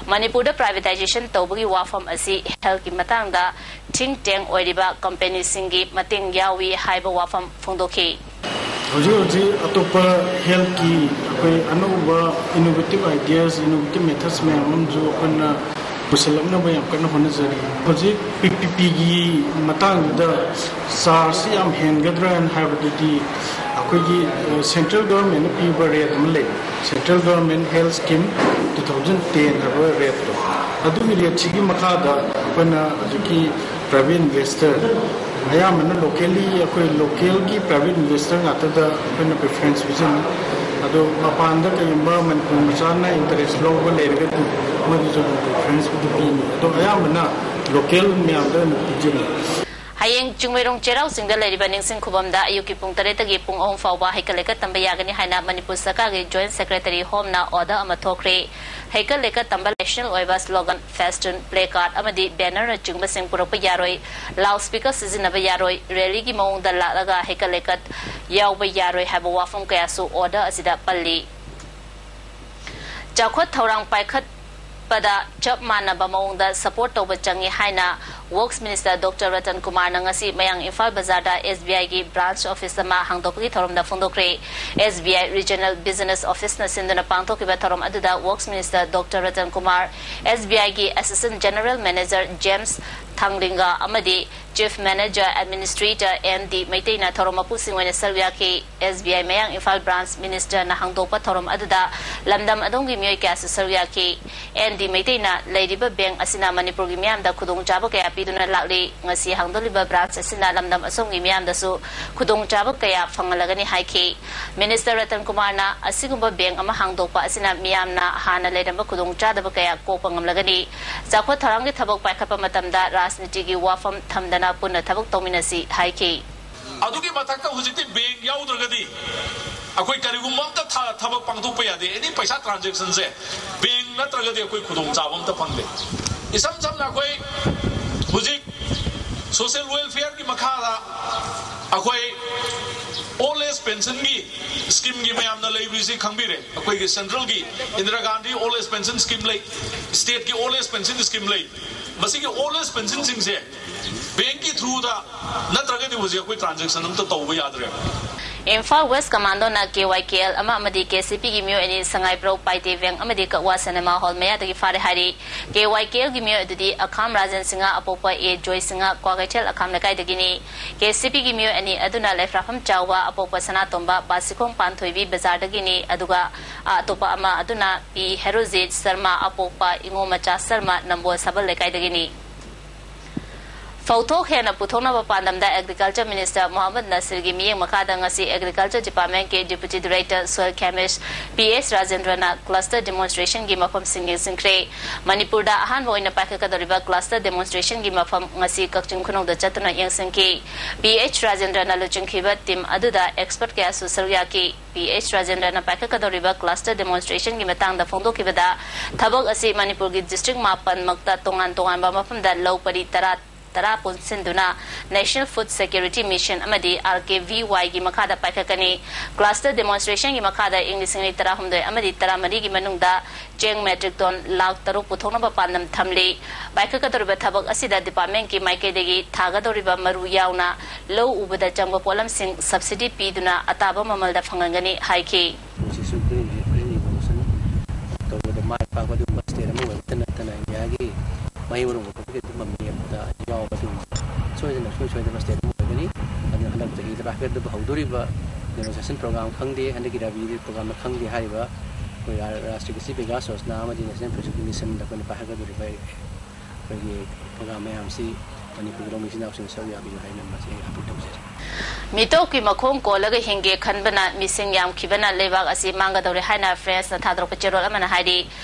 ꯃꯅꯤꯄꯨꯔꯗ privatization ꯇꯧꯕꯒꯤ ꯋꯥꯐꯝ ꯑꯁꯤ healthꯀꯤ ꯃꯇꯥꯡꯗ think tank ꯑꯣꯏꯔꯤꯕ companyꯁꯤꯡꯒꯤ ꯃꯇꯦꯡ ꯌꯥꯎꯏ ꯍꯥꯏꯕ ꯋꯥꯐꯝ ꯐꯣꯡꯗꯣꯛꯈꯤ꯫ ꯍꯧꯖꯤꯛ ꯍꯧꯖꯤꯛ ꯑꯇꯣꯞꯄ healthꯀꯤ ꯑꯩꯈꯣꯏ ꯑꯅꯧꯕ innovative ideas, innovative methods ꯃꯌꯥꯝ ꯑꯃꯁꯨ ꯑꯩꯈꯣꯏꯅ ꯄꯨꯁꯤꯜꯂꯛꯅꯕ ꯌꯥꯝ ꯀꯟꯅ ꯍꯣꯠꯅꯖꯔꯤ꯫ ꯍꯧꯖꯤꯛ P P Pꯒꯤ ꯃꯇꯥꯡꯗꯨꯗ chargeꯁꯤ ꯌꯥꯝ ꯍꯦꯟꯒꯗ꯭ꯔꯥ ꯍꯥꯏꯅ ꯍꯥꯏꯕꯗꯨꯗꯤ ꯑꯩꯈꯣꯏꯒꯤ, ꯑ, central governmentꯅ ꯄꯤꯕ rate ꯑꯃ ꯂꯩ꯫ Central Government Health Scheme two thousand ten ꯍꯥꯏꯕ rateꯇꯣ, ꯑꯗꯨꯒꯤ rateꯁꯤꯒꯤ ꯃꯈꯥꯗ ꯑꯩꯈꯣꯏꯅ ꯍꯧꯖꯤꯛꯀꯤ private investor ꯑꯌꯥꯝꯕꯅ locally, ꯑꯩꯈꯣꯏ localꯒꯤ private investor ꯉꯥꯛꯇꯗ ꯑꯩꯈꯣꯏꯅ preference ꯄꯤꯖꯅꯤ꯫ ꯑꯗꯣ ꯃꯄꯥꯟꯗ ꯀꯔꯤꯒꯨꯝꯕ ꯃꯅꯤꯄꯨꯔ ꯃꯆꯥꯅ interest ꯂꯧꯕ ꯂꯩꯔꯒꯗꯤ ꯃꯣꯏꯗꯁꯨ ꯑꯗꯨꯝ preferenceꯕꯨꯗꯤ ꯄꯤꯅꯤ꯫ ꯑꯗꯣ ꯑꯌꯥꯝꯕꯅ local ꯃꯌꯥꯝꯗ ꯑꯣꯏꯅ ꯄꯤꯖꯅꯤ꯫ ꯍꯌꯦꯡ ꯆꯤꯡꯃꯩꯔꯣꯡ ꯆꯩꯔꯥꯎ ꯆꯤꯡꯗ ꯂꯩꯔꯤꯕ ꯅꯤꯡꯁꯤꯡ ꯈꯨꯕꯝꯗ ꯑꯌꯨꯛꯀꯤ ꯄꯨꯡ ꯇꯔꯦꯠꯇꯒꯤ ꯄꯨꯡ ꯑꯍꯨꯝ ꯐꯥꯎꯕ ꯍꯩꯀꯠ ꯂꯩꯀꯠ ꯇꯝꯕ ꯌꯥꯒꯅꯤ ꯍꯥꯏꯅ ꯃꯅꯤꯄꯨꯔ ꯁꯔꯀꯥꯔꯒꯤ Joint Secretary Homeꯅ order ꯑꯃ ꯊꯣꯛꯈ꯭ꯔꯦ꯫ ꯍꯩꯀꯠ ꯂꯩꯀꯠ ꯇꯝꯕ national ꯑꯣꯏꯕ slogan, festoon, placard ꯑꯃꯗꯤ bannerꯅꯆꯤꯡꯕꯁꯤꯡ ꯄꯨꯔꯛꯄ ꯌꯥꯔꯣꯏ, loudspeaker ꯁꯤꯖꯤꯟꯅꯕ ꯌꯥꯔꯣꯏ, rallyꯒꯤ ꯃꯑꯣꯡꯗ ꯂꯥꯛꯂꯒ ꯍꯩꯀꯠ ꯂꯩꯀꯠ ꯌꯥꯎꯕ ꯌꯥꯔꯣꯏ ꯍꯥꯏꯕ ꯋꯥꯐꯝ ꯀꯌꯥꯁꯨ order ꯑꯁꯤꯗ ꯄꯜꯂꯤ꯫ ꯆꯥꯎꯈꯠ ꯊꯧꯔꯥꯡ ꯄꯥꯏꯈꯠꯄꯗ ꯆꯞ ꯃꯥꯟꯅꯕ ꯃꯑꯣꯡꯗ support ꯇꯧꯕ ꯆꯪꯏ ꯍꯥꯏꯅ Works Minister Doctor ꯔꯇꯟ ꯀꯨꯃꯥꯔꯅ ꯉꯁꯤ ꯃꯌꯥꯡ ꯏꯝꯐꯥꯜ ꯕꯖꯥꯔꯗ S B Iꯒꯤ branch office ꯑꯃ ꯍꯥꯡꯗꯣꯛꯄꯒꯤ ꯊꯧꯔꯝꯗ ꯐꯣꯡꯗꯣꯛꯈ꯭ꯔꯦ꯫ S B I Regional Business Officeꯅ ꯁꯤꯟꯗꯨꯅ ꯄꯥꯡꯊꯣꯛꯈꯤꯕ ꯊꯧꯔꯝ ꯑꯗꯨꯗ Works Minister Doctor Ratan Kumar, S B Iꯒꯤ Assistant General Manager James ꯊꯥꯡꯂꯤꯡꯒ ꯑꯃꯗꯤ Chief Manager Administrator N D ꯃꯩꯇꯩꯅ ꯊꯧꯔꯝ ꯃꯄꯨꯁꯤꯡ ꯑꯣꯏꯅ ꯁꯔꯨꯛ ꯌꯥꯈꯤ꯫ S B I ꯃꯌꯥꯡ ꯏꯝꯐꯥꯜ branch ministerꯅ ꯍꯥꯡꯗꯣꯛꯄ ꯊꯧꯔꯝ ꯑꯗꯨꯗ ꯂꯝꯗꯝ ꯑꯗꯣꯝꯒꯤ ꯃꯤꯑꯣꯏ ꯀꯌꯥꯁꯨ ꯁꯔꯨꯛ ꯌꯥꯈꯤ꯫ N D ꯃꯩꯇꯩꯅ ꯂꯩꯔꯤꯕ bank ꯑꯁꯤꯅ ꯃꯅꯤꯄꯨꯔꯒꯤ ꯃꯤꯌꯥꯝꯗ ꯈꯨꯗꯣꯡꯆꯥꯕ ꯀꯌꯥ ꯄꯤꯗꯨꯅ ꯂꯥꯛꯂꯤ꯫ ꯉꯁꯤ ꯍꯥꯡꯗꯣꯛꯂꯤꯕ branch ꯑꯁꯤꯅ ꯂꯝꯗꯝ ꯑꯁꯣꯝꯒꯤ ꯃꯤꯌꯥꯝꯗꯁꯨ ꯈꯨꯗꯣꯡꯆꯥꯕ ꯀꯌꯥ ꯐꯪꯍꯜꯂꯒꯅꯤ ꯍꯥꯏꯈꯤ꯫ Minister ꯔꯇꯟ ꯀꯨꯃꯥꯔꯅ ꯑꯁꯤꯒꯨꯝꯕ bank ꯑꯃ ꯍꯥꯡꯗꯣꯛꯄ ꯑꯁꯤꯅ ꯃꯤꯌꯥꯝꯅ ꯍꯥꯟꯅ ꯂꯩꯔꯝꯕ ꯈꯨꯗꯣꯡꯆꯥꯗꯕ ꯀꯌꯥ ꯀꯣꯛꯄ ꯉꯝꯂꯒꯅꯤ꯫ ꯆꯥꯎꯈꯠ ꯊꯧꯔꯥꯡꯒꯤ ꯊꯕꯛ ꯄꯥꯏꯈꯠꯄ ꯃꯇꯝꯗ ꯔꯥꯖꯅꯤꯇꯤꯒꯤ ꯋꯥꯐꯝ ꯊꯝꯗꯅ ꯄꯨꯟꯅ ꯊꯕꯛ ꯇꯧꯃꯤꯟꯅꯁꯤ ꯍꯥꯏꯈꯤ꯫ ꯑꯗꯨꯒꯤ ꯃꯊꯛꯇ ꯍꯧꯖꯤꯛꯇꯤ bank ꯌꯥꯎꯗ꯭ꯔꯒꯗꯤ ꯑꯩꯈꯣꯏ ꯀꯔꯤꯒꯨꯝꯕ ꯑꯝꯇ ꯊ-, ꯊꯕꯛ ꯄꯥꯡꯊꯣꯛꯄ ꯌꯥꯗꯦ꯫ Any ꯄꯩꯁꯥ transaction ꯁꯦ bank ꯅꯠꯇ꯭ꯔꯒꯗꯤ ꯑꯩꯈꯣꯏ ꯈꯨꯗꯣꯡꯆꯥꯕ ꯑꯝꯇ ꯐꯪꯗꯦ꯫ ꯏꯁꯝ ꯁꯝꯅ ꯑꯩꯈꯣꯏ ꯍꯧꯖꯤꯛ social welfare ꯒꯤ ꯃꯈꯥꯗ ꯑꯩꯈꯣꯏ old age pension ꯒꯤ scheme ꯒꯤ ꯃꯌꯥꯝꯅ ꯂꯩꯕꯁꯤ ꯈꯪꯕꯤꯔꯦ꯫ ꯑꯩꯈꯣꯏꯒꯤ central ꯒꯤ Indira Gandhi old age pension scheme ꯂꯩ, state ꯀꯤ old age pension scheme ꯂꯩ꯫ ꯃꯁꯤꯒꯤ old age pension ꯁꯤꯡꯁꯦ bank ꯀꯤ through ꯗ ꯅꯠꯇ꯭ꯔꯒꯗꯤ ꯍꯧꯖꯤꯛ ꯑꯩꯈꯣꯏ transaction ꯑꯝꯇ ꯇꯧꯕ ꯌꯥꯗ꯭ꯔꯦ꯫ ꯏꯝꯐꯥꯜ West Commando ꯅ K Y K L ꯑꯃ ꯑꯃꯗꯤ K C P ꯒꯤ ꯃꯤꯑꯣꯏ ꯑꯅꯤ ꯁꯉꯥꯏꯄ꯭ꯔꯧ ꯄꯥꯏꯇꯦ ꯚꯦꯡ ꯑꯃꯗꯤ ꯀꯛꯋꯥ ꯁꯤꯅꯦꯃꯥ ꯍꯣꯜ ꯃꯌꯥꯗꯒꯤ ꯐꯥꯔꯦ ꯍꯥꯏꯔꯤ꯫ K Y K L ꯒꯤ ꯃꯤꯑꯣꯏ ꯑꯗꯨꯗꯤ ꯑꯈꯥꯝ ꯔꯥꯖꯦꯟ ꯁꯤꯡꯍ ꯑꯄꯣꯛꯄ ꯑꯦ ꯖꯣꯏ Singh Kwakeithel ꯑꯈꯥꯝ ꯂꯩꯀꯥꯏꯗꯒꯤꯅꯤ꯫ K C P ꯒꯤ ꯃꯤꯑꯣꯏ ꯑꯅꯤ ꯑꯗꯨꯅ ꯂꯩꯐ꯭ꯔꯥꯐꯝ ꯆꯥꯎꯕ ꯑꯄꯣꯛꯄ ꯁꯅꯥꯇꯣꯝꯕ ꯕꯥꯁꯤꯈꯣꯡ ꯄꯥꯟꯊꯣꯏꯕꯤ ꯕꯖꯥꯔꯗꯒꯤꯅꯤ, ꯑꯗꯨꯒ ꯑꯇꯣꯞꯄ ꯑꯃ ꯑꯗꯨꯅ ꯄꯤ ꯍꯦꯔꯣꯖꯤꯠ ꯁꯔꯃ ꯑꯄꯣꯛꯄ ꯏꯉꯣ ꯃꯆꯥ ꯁꯔꯃ ꯅꯝꯕꯣꯜ ꯁꯥꯕꯜ ꯂꯩꯀꯥꯏꯗꯒꯤꯅꯤ꯫ ꯐꯧꯊꯣꯛ ꯍꯦꯟꯅ ꯄꯨꯊꯣꯛꯅꯕ ꯄꯥꯟꯗꯝꯗ Agriculture Minister ꯃꯣꯍꯝꯃꯗ ꯅꯁꯤꯔꯒꯤ ꯃꯤꯠꯌꯦꯡ ꯃꯈꯥꯗ ꯉꯁꯤ Agriculture Department ꯀꯤ Deputy Director Soil Chemist P H ꯔꯥꯖꯦꯟꯗ꯭ꯔꯅ cluster demonstration ꯒꯤ ꯃꯐꯝꯁꯤꯡ ꯌꯦꯡꯁꯤꯟꯈ꯭ꯔꯦ꯫ ꯃꯅꯤꯄꯨꯔꯗ ꯑꯍꯥꯟꯕ ꯑꯣꯏꯅ ꯄꯥꯏꯈꯠꯀꯗꯧꯔꯤꯕ cluster demonstration ꯒꯤ ꯃꯐꯝ ꯉꯁꯤ ꯀꯛꯆꯤꯡ ꯈꯨꯅꯧꯗ ꯆꯠꯇꯨꯅ ꯌꯦꯡꯁꯤꯟꯈꯤ꯫ ꯄꯤ ꯑꯩꯆ ꯔꯥꯖꯦꯟꯗ꯭ꯔꯅ ꯂꯨꯆꯤꯡꯈꯤꯕ team ꯑꯗꯨꯗ expert ꯀꯌꯥꯁꯨ ꯁꯔꯨꯛ ꯌꯥꯈꯤ꯫ ꯄꯤ ꯑꯩꯆ ꯔꯥꯖꯦꯟꯗ꯭ꯔꯅ ꯄꯥꯏꯈꯠꯀꯗꯧꯔꯤꯕ cluster demonstration ꯒꯤ ꯃꯇꯥꯡꯗ ꯐꯣꯡꯗꯣꯛꯈꯤꯕꯗ, ꯊꯕꯛ ꯑꯁꯤ ꯃꯅꯤꯄꯨꯔꯒꯤ district ꯃꯥꯄꯟꯃꯛꯇ ꯇꯣꯉꯥꯟ ꯇꯣꯉꯥꯟꯕ ꯃꯐꯝꯗ ꯂꯧ ꯄꯔꯤ ꯇꯔꯥ, ꯇꯔꯥ ꯄꯨꯟꯁꯤꯟꯗꯨꯅ National Food Security Mission ꯑꯃꯗꯤ R K V Y ꯒꯤ ꯃꯈꯥꯗ ꯄꯥꯏꯈꯠꯀꯅꯤ꯫ Cluster demonstration ꯒꯤ ꯃꯈꯥꯗ ꯏꯪ ꯂꯤꯁꯤꯡ ꯑꯅꯤ ꯇꯔꯥꯍꯨꯝꯗꯣꯏ ꯑꯃꯗꯤ ꯇꯔꯥꯃꯔꯤꯒꯤ ꯃꯅꯨꯡꯗ ꯆꯦꯡ metric ton ꯂꯥꯈ ꯇꯔꯨꯛ ꯄꯨꯊꯣꯛꯅꯕ ꯄꯥꯟꯗꯝ ꯊꯝꯂꯤ꯫ ꯄꯥꯏꯈꯠꯀꯗꯧꯔꯤꯕ ꯊꯕꯛ ꯑꯁꯤꯗ department ꯀꯤ ꯃꯥꯏꯀꯩꯗꯒꯤ ꯊꯥꯒꯗꯧꯔꯤꯕ ꯃꯔꯨ ꯌꯥꯎꯅ ꯂꯧ ꯎꯕꯗ ꯆꯪꯕ ꯄꯣꯠꯂꯝꯁꯤꯡ subsidy ꯄꯤꯗꯨꯅ ꯑꯇꯥꯕ ꯃꯃꯜꯗ ꯐꯪꯍꯟꯒꯅꯤ ꯍꯥꯏꯈꯤ꯫ ꯍꯧꯖꯤꯛꯁꯨ Green, Green Revolution ꯇꯧꯕꯗ ꯃꯥꯏ ꯄꯥꯛꯄ ꯑꯗꯨꯒꯨꯝꯕ state ꯑꯃ ꯑꯣꯏꯕꯇ ꯅꯠꯇꯅ ꯏꯟꯗꯤꯌꯥꯒꯤ ꯃꯍꯩ ꯃꯔꯣꯡ ꯄꯨꯊꯣꯛꯄꯒꯤ ꯑꯗꯨꯝꯕ ꯃꯤ ꯑꯃꯗ ꯌꯥꯎꯕ ꯑꯗꯨꯒꯨꯝꯕ ꯁꯣꯏꯗꯅ ꯁꯨꯡꯁꯣꯏ ꯁꯣꯏꯗꯕ state ꯑꯃ ꯑꯣꯏꯒꯅꯤ꯫ ꯑꯗꯨꯅ ꯍꯟꯗꯛ ꯆꯍꯤꯗ ꯄꯥꯏꯈꯠꯀꯗꯕ ꯍꯧꯗꯣꯔꯤꯕ demonstration program ꯈꯪꯗꯦ, ꯍꯟꯗꯛꯀꯤ ꯔꯕꯤ program ꯈꯪꯗꯦ, ꯍꯥꯏꯔꯤꯕ ꯑꯩꯈꯣꯏ ꯔꯥ-, ꯔꯥꯁꯇ꯭ꯔꯤꯌ ꯀ꯭ꯔꯤꯁꯤ ꯕꯤꯀꯥꯁ ꯌꯣꯖꯅꯥ ꯑꯃꯗꯤ National Food Security Mission ꯗ ꯑꯩꯈꯣꯏꯅ ꯄꯥꯏꯈꯠꯀꯗꯧꯔꯤꯕ ꯑꯩꯈꯣꯏꯒꯤ ꯄ꯭ꯔꯣꯒ꯭ꯔꯥꯝ ꯃꯌꯥꯝꯁꯤ ꯃꯅꯤꯄꯨꯔꯒꯤ ꯂꯧꯃꯤꯁꯤꯡ ꯏꯅꯥꯎꯁꯤꯡꯅ ꯁꯔꯨꯛ ꯌꯥꯕꯤꯌꯨ ꯍꯥꯏꯅ ꯃꯁꯤ ꯑꯩ ꯑꯥꯄꯤꯜ ꯇꯧꯖꯔꯤ꯫ ꯃꯤꯇꯣꯞꯀꯤ ꯃꯈꯣꯡ ꯀꯣꯜꯂꯒ ꯍꯤꯡꯒꯦ ꯈꯟꯕꯅ ꯃꯤꯁꯤꯡ ꯌꯥꯝꯈꯤꯕꯅ ꯂꯩꯕꯥꯛ ꯑꯁꯤ ꯃꯥꯡꯒꯗꯧꯔꯦ ꯍꯥꯏꯅ ꯐ꯭ꯔꯦꯟꯁꯅ ꯊꯥꯗꯣꯔꯛꯄ ꯆꯦꯔꯣꯜ ꯑꯃꯅ ꯍꯥꯏꯔꯤ꯫